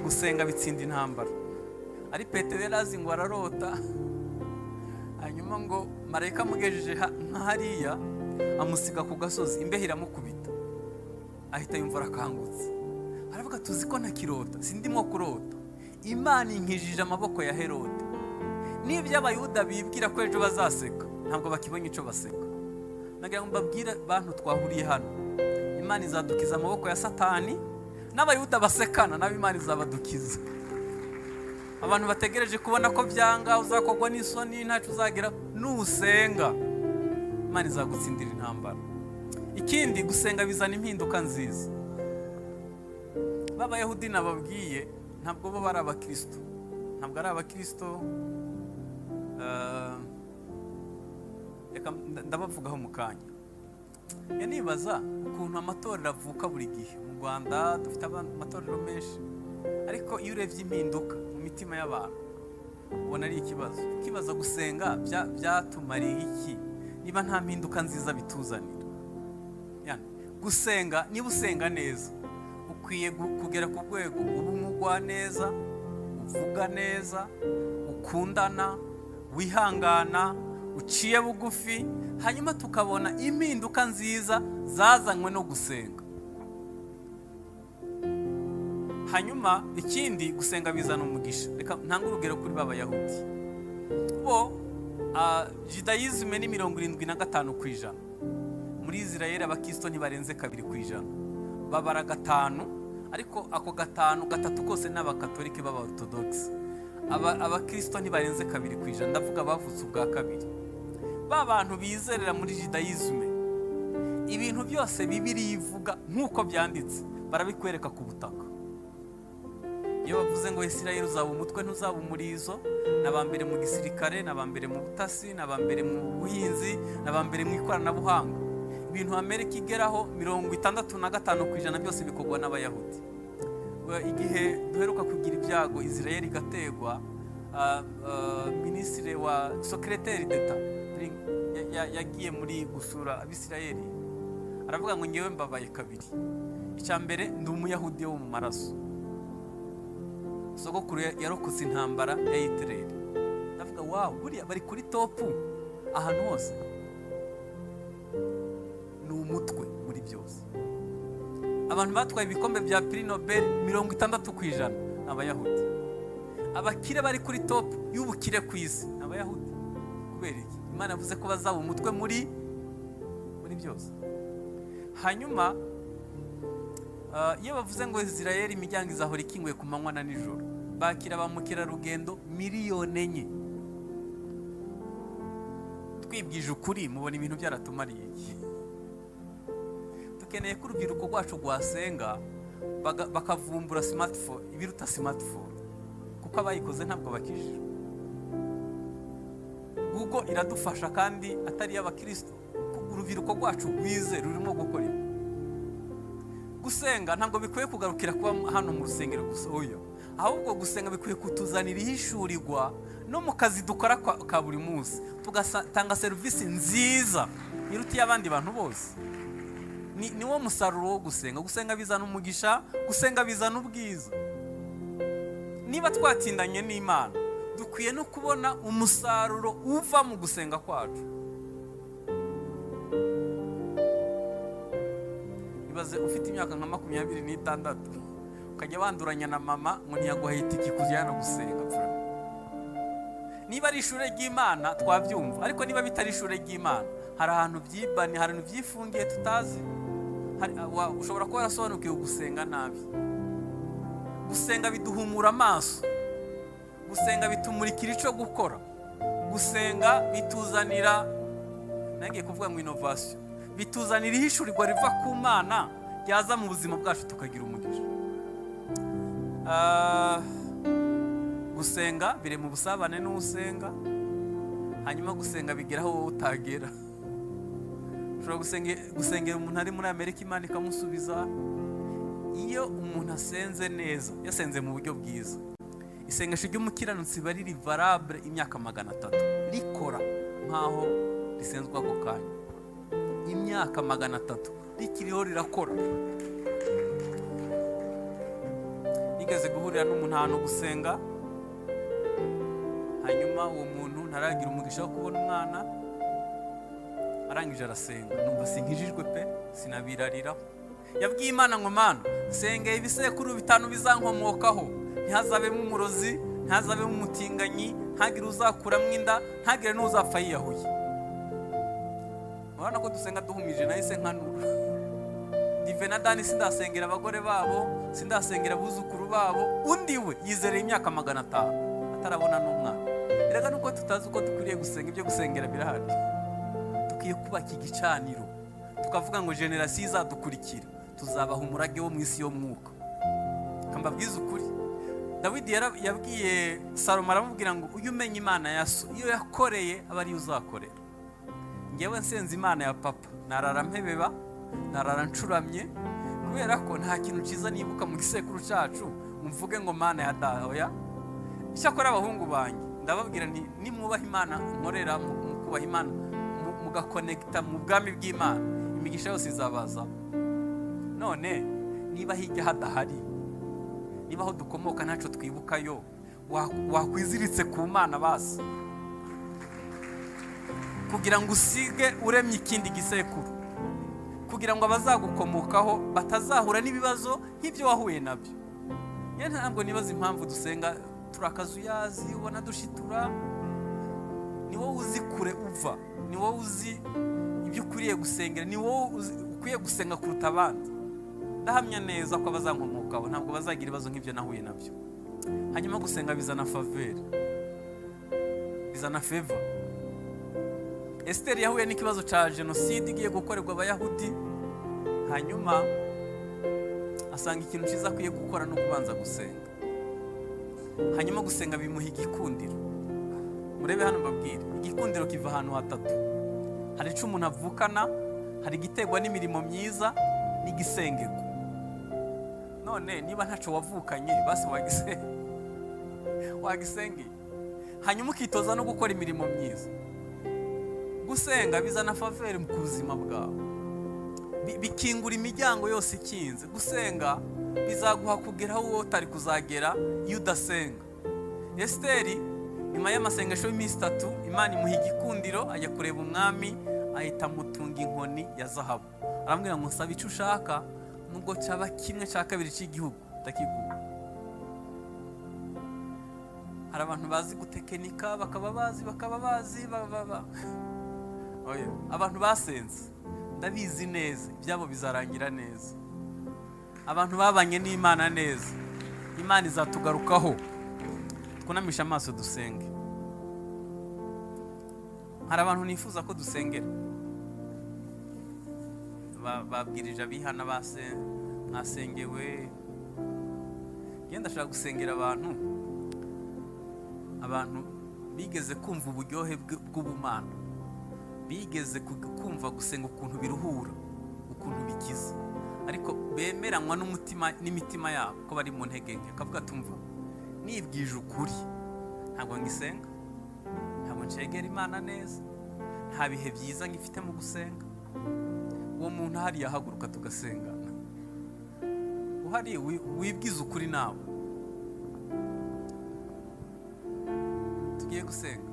[SPEAKER 1] Gusenga bitsinda intambara. Ari Petero yari azi ngo ararota. Hanyuma ngo marayika amugejeje nka hariya, amusiga ku gasozi, imbeho iramukubita, ahita yumva arakangutse, aravuga: "Tuzi ko ntakirota, sindimo kurota. Imana inkijije amaboko ya Herode. N'ibyo Abayuda bibwira ko ejo bazaseka, ntabwo bakibonye icyo baseka." Nagira ngo mbabwire bantu twahuriye hano, Imana izadukiza amaboko ya Satani, n'Abayuda basekana nabo Imana izabadukiza. Abantu bategereje kubona ko byanga, uzakorwa n'isoni, ntacyo uzagira, nusenga Imana izagutsindira intambara. Ikindi, gusenga bizana impinduka nziza. B'Abayahudi nababwiye, ntabwo bo bari abakristo, ntabwo ari abakristo. Reka ndabavugaho mu kanya. Ya, nibaza ukuntu amatorero avuka buri gihe. Mu Rwanda dufite amatorero menshi, ariko iyo urebye impinduka mu mitima y'abantu ubona ari ikibazo. Ukibaza gusenga byatumariye iki niba nta mpinduka nziza bituzanira? Yani, gusenga, niba usenga neza, ukwiye kugera ku rwego uba umugwa neza, uvuga neza, ukundana, wihangana, uciye bugufi, hanyuma tukabona impinduka nziza zazanywe no gusenga. Hanyuma ikindi, gusenga bizana umugisha. Reka ntange urugero kuri ba Bayahudi. Bo judaïsme ni 75%. Muri Israel abakristo ntibarenze 2%. Babara gatanu, ariko ako gatanu, gatatu kose ni Abakatolike b'Abaorthodoxe. Abakristo ntibarenze 2%, ndavuga bavutse ubwa kabiri, ba bantu bizerera muri judaïsme. Ibintu byose Bibiliya ivuga nk'uko byanditse barabikwereka ku butaka. Iyo bavuze ngo Israel uzaba umutwe ntuzaba umurizo, ni aba mbere mu gisirikare, ni aba mbere mu butasi, ni aba mbere mu buhinzi, ni aba mbere mu ikoranabuhanga. Ibintu Amerika igeraho, 65% byose bikorwa n'Abayahudi. Igihe duheruka kugira ibyago, Israel igategwa, minisitiri wa secrétaire d'État yagiye muri gusura Abisirayeli, aravuga ngo: "Ngewe mbabaye kabiri. Icya mbere, ndi Umuyahudi wo mu maraso. Sogokuru yarokotse intambara ya Hitler." Ndavuga: "Wow, buriya bari kuri top ahantu hose, ni umutwe muri byose." Abantu batwaye ibikombe bya Prix Nobel, 60% ni Abayahudi. Abakire bari kuri top y'ubukire ku isi ni Abayahudi. Kubera iki? Imana yavuze ko bazaba umutwe muri byose. Hanyuma iyo bavuze ngo Israel imiryango izahora ikinguye ku manywa na nijoro, bakira ba mukerarugendo 4 miliyoni. Twibwije ukuri, mubona ibintu byaratumariye iki? Dukeneye ko urubyiruko rwacu rwasenga bakavumbura smartphone, ibiruta smartphone, kuko abayikoze ntabwo bakijijwe. Google iradufasha kandi atari iy'abakristo. Urubyiruko rwacu rwize rurimo gukora ibi. Gusenga ntabwo bikwiye kugarukira kuba hano mu rusengero gusa, oya, ahubwo gusenga bikwiye kutuzanira ihishurirwa no mu kazi dukora ka buri munsi, tugatanga serivisi nziza iruta iy'abandi bantu bose. Ni wo musaruro wo gusenga. Gusenga bizana umugisha, gusenga bizana ubwiza. Niba twatindanye n'Imana, dukwiye no kubona umusaruro uva mu gusenga kwacu. Ibaze ufite imyaka nka 26, ukajya wanduranya na mama ngo ntiyaguhaye itike kujyana gusenga. Pfura. Niba ari ishuri ry'Imana twabyumva, ariko niba bitari ishuri ry'Imana, hari ahantu byibani, hari ahantu byifungiye tutazi. Ushobora kuba warasobanukiwe gusenga nabi. Gusenga biduhumura amaso, gusenga bitumurikira icyo gukora, gusenga bituzanira, nangiye kuvuga ngo innovation, bituzanira ihishurirwa riva ku Mana ryaza mu buzima bwacu, tukagira umugisha. Gusenga birema ubusabane n'usenga, hanyuma gusenga bigera aho wowe utagera. Ushobora gusengera umuntu ari muri Amerika, Imana ikamusubiza. Iyo umuntu asenze neza, yasenze mu buryo bwiza, isengesho ry'umukiranutsi riba riri valable imyaka 300, rikora nk'aho risenzwe ako kanya. Imyaka 300 rikiriho rirakora. Nigeze guhurira n'umuntu ahantu gusenga, hanyuma uwo muntu ntaragira umugisha wo kubona umwana. Arangije arasenga, numva sinkijijwe pe, sinabirariraho. Yabwiye Imana ngo: "Mana, nsengeye ibisekuru bitanu bizankomokaho, ntihazabemo umurozi, ntihazabemo umutinganyi, ntagire uzakuramo inda, ntagire n'uzapfa yiyahuye." Urabona ko dusenga duhumije. Nahise nkanura Dive na Dani, sindasengera abagore babo, sindasengera abuzukuru babo. Undi we yizereye imyaka 500 atarabona n'umwana. Erega nuko tutazi uko dukwiriye gusenga. Ibyo gusengera birahari. Dukwiye kubaka igicaniro, tukavuga ngo génération izadukurikira tuzabaha umurage wo mu isi yo mwuka. Mbabwize ukuri, Dawidi yabwiye Salomo, aramubwira ngo: "Ujye umenya Imana ya so, iyo yakoreye aba ariyo uzakorera." Ngewe nsenze Imana ya papa, narara mpebeba, narara ncuramye, kubera ko nta kintu cyiza nibuka mu gisekuru cyacu ngo mvuge ngo Mana ya data. Oya. Icyakora abahungu banjye ndababwira nti: "Nimwubaha Imana nkorera, mu kubaha Imana, mugakonekita mu bwami bw'Imana, imigisha yose izabaza." None niba hirya hadahari, niba aho dukomoka ntacyo twibukayo, wakwiziritse ku Mana basi kugira ngo usige uremye ikindi gisekuru, kugira ngo abazagukomokaho batazahura n'ibibazo nk'ibyo wahuye nabyo. Njye ntabwo nibaza impamvu dusenga turi akazuyazi, ubona dushitura. Ni wowe uzi kure uva, ni wowe uzi ibyo ukwiriye gusengera, ni wowe ukwiye gusenga kuruta abandi. Ndahamya neza ko abazankomokaho ntabwo bazagira ibibazo nk'ibyo nahuye nabyo. Hanyuma gusenga bizana faveur, bizana favor. Esiteri yahuye n'ikibazo cya jenoside igiye gukorerwa Abayahudi, hanyuma asanga ikintu cyiza akwiye gukora no kubanza gusenga. Hanyuma gusenga bimuha igikundiro. Murebe hano mbabwire, igikundiro kiva ahantu hatatu: hari icyo umuntu avukana, hari igiterwa n'imirimo myiza, n'igisengeko. None niba ntacyo wavukanye, basi wagisengeye, hanyuma ukitoza no gukora imirimo myiza. Gusenga bizana faveur mu buzima bwawe, bikingura imiryango yose ikinze. Gusenga bizaguha kugera aho wowe utari kuzagera iyo udasenga. Esiteri, nyuma y'amasengesho y'iminsi 3, Imana imuha igikundiro, ajya kureba umwami, ahita amutunga inkoni ya zahabu, aramubwira ngo: "Nsaba icyo ushaka, nubwo cyaba kimwe cya kabiri cy'igihugu, ndakiguha." Hari abantu bazi gutekinika, bakaba bazi Oya, abantu basenze ndabizi neza, ibyabo bizarangira neza. Abantu babanye n'Imana neza, Imana izatugarukaho. Twunamishe amaso dusenge. Hari abantu nifuza ko dusengera. Babwirije abihana base mwasengewe. Ngenda ndashaka gusengera abantu bigeze kumva uburyohe bw'ubumana, bigeze kumva gusenga ukuntu biruhura, ukuntu bikiza, ariko bemeranywa n'umutima n'imitima yabo ko bari mu ntege nke, akavuga tumva nibwije ukuri, ntabwo ngisenga, ntabwo ncegera Imana neza, nta bihe byiza ngifite mu gusenga. Uwo muntu hariya ahaguruka tugasengana. Uhari wibwize ukuri nawe. Tugiye gusenga.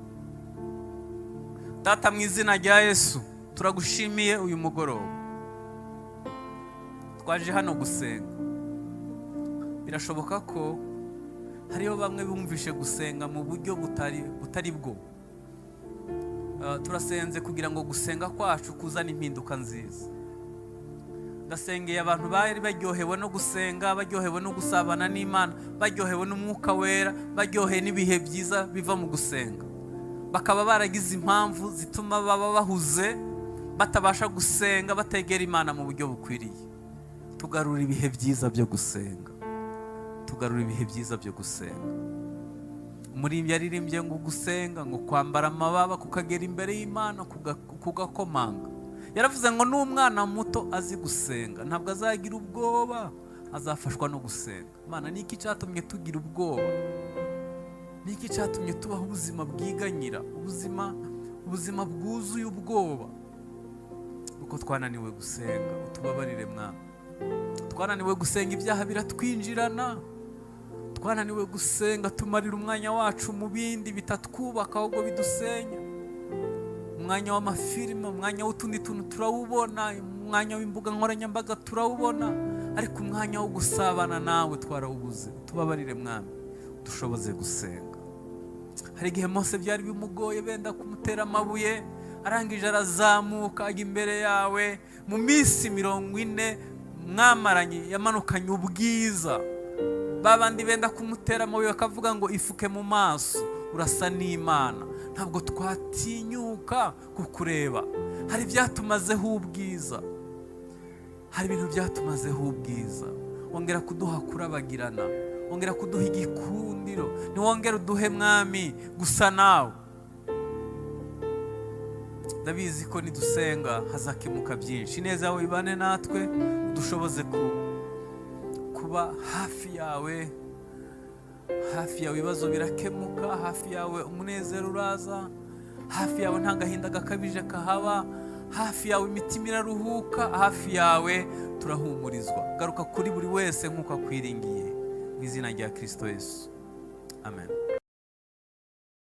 [SPEAKER 1] Data, mu izina rya Yesu, turagushimiye uyu mugoroba. Twaje hano gusenga. Birashoboka ko hariho bamwe bumvishe gusenga mu buryo butari bwo. Turasenze kugira ngo gusenga kwacu kuzane impinduka nziza. Ndasengeye abantu bari baryohewe no gusenga, baryohewe no gusabana n'Imana, baryohewe n'Umwuka Wera, baryohewe n'ibihe byiza biva mu gusenga, bakaba baragize impamvu zituma baba bahuze, batabasha gusenga, bategera Imana mu buryo bukwiriye. Tugarura ibihe byiza byo gusenga, tugarura ibihe byiza byo gusenga. Umuririmbyi yaririmbye ngo gusenga ngo kwambara amababa, kukagera imbere y'Imana, kugakomanga. Yaravuze ngo n'umwana muto azi gusenga ntabwo azagira ubwoba, azafashwa no gusenga. Imana, ni iki cyatumye tugira ubwoba? Ni iki cyatumye tubaho ubuzima bwiganyira, ubuzima bwuzuye ubwoba? Kuko twananiwe gusenga. Utubabarire, Mwami. Twananiwe gusenga, ibyaha biratwinjirana. Twananiwe gusenga, tumarira umwanya wacu mu bindi bitatwubaka ahubwo bidusenya. Umwanya w'amafilime, umwanya w'utundi tuntu turawubona, umwanya w'imbuga nkoranyambaga turawubona, ariko umwanya wo gusabana nawe twarawubuze. Tubabarire, Mwami, dushoboze gusenga. Hari igihe Mose byari bimugoye, benda kumutera amabuye, arangije arazamuka ajya imbere yawe. Mu minsi 40 mwamaranye yamanukanye ubwiza. Ba bandi benda kumutera amabuye bakavuga ngo ifuke mu maso, urasa n'Imana, ntabwo twatinyuka kukureba. Hari ibyatumazeho ubwiza, hari ibintu byatumazeho ubwiza. Wongera kuduha kurabagirana, wongera kuduha igikundiro, ntiwongere uduhe, Mwami, gusa nawe. Ndabizi ko nidusenga hazakemuka byinshi. Ineza yawe ibane natwe, udushoboze kuba hafi yawe. Hafi yawe ibibazo birakemuka, hafi yawe umunezero uraza, hafi yawe nta gahinda gakabije kahaba, hafi yawe imitima iraruhuka, hafi yawe turahumurizwa. Garuka kuri buri wese nk'uko akwiringiye, mu izina rya Kirisito Yesu, amen.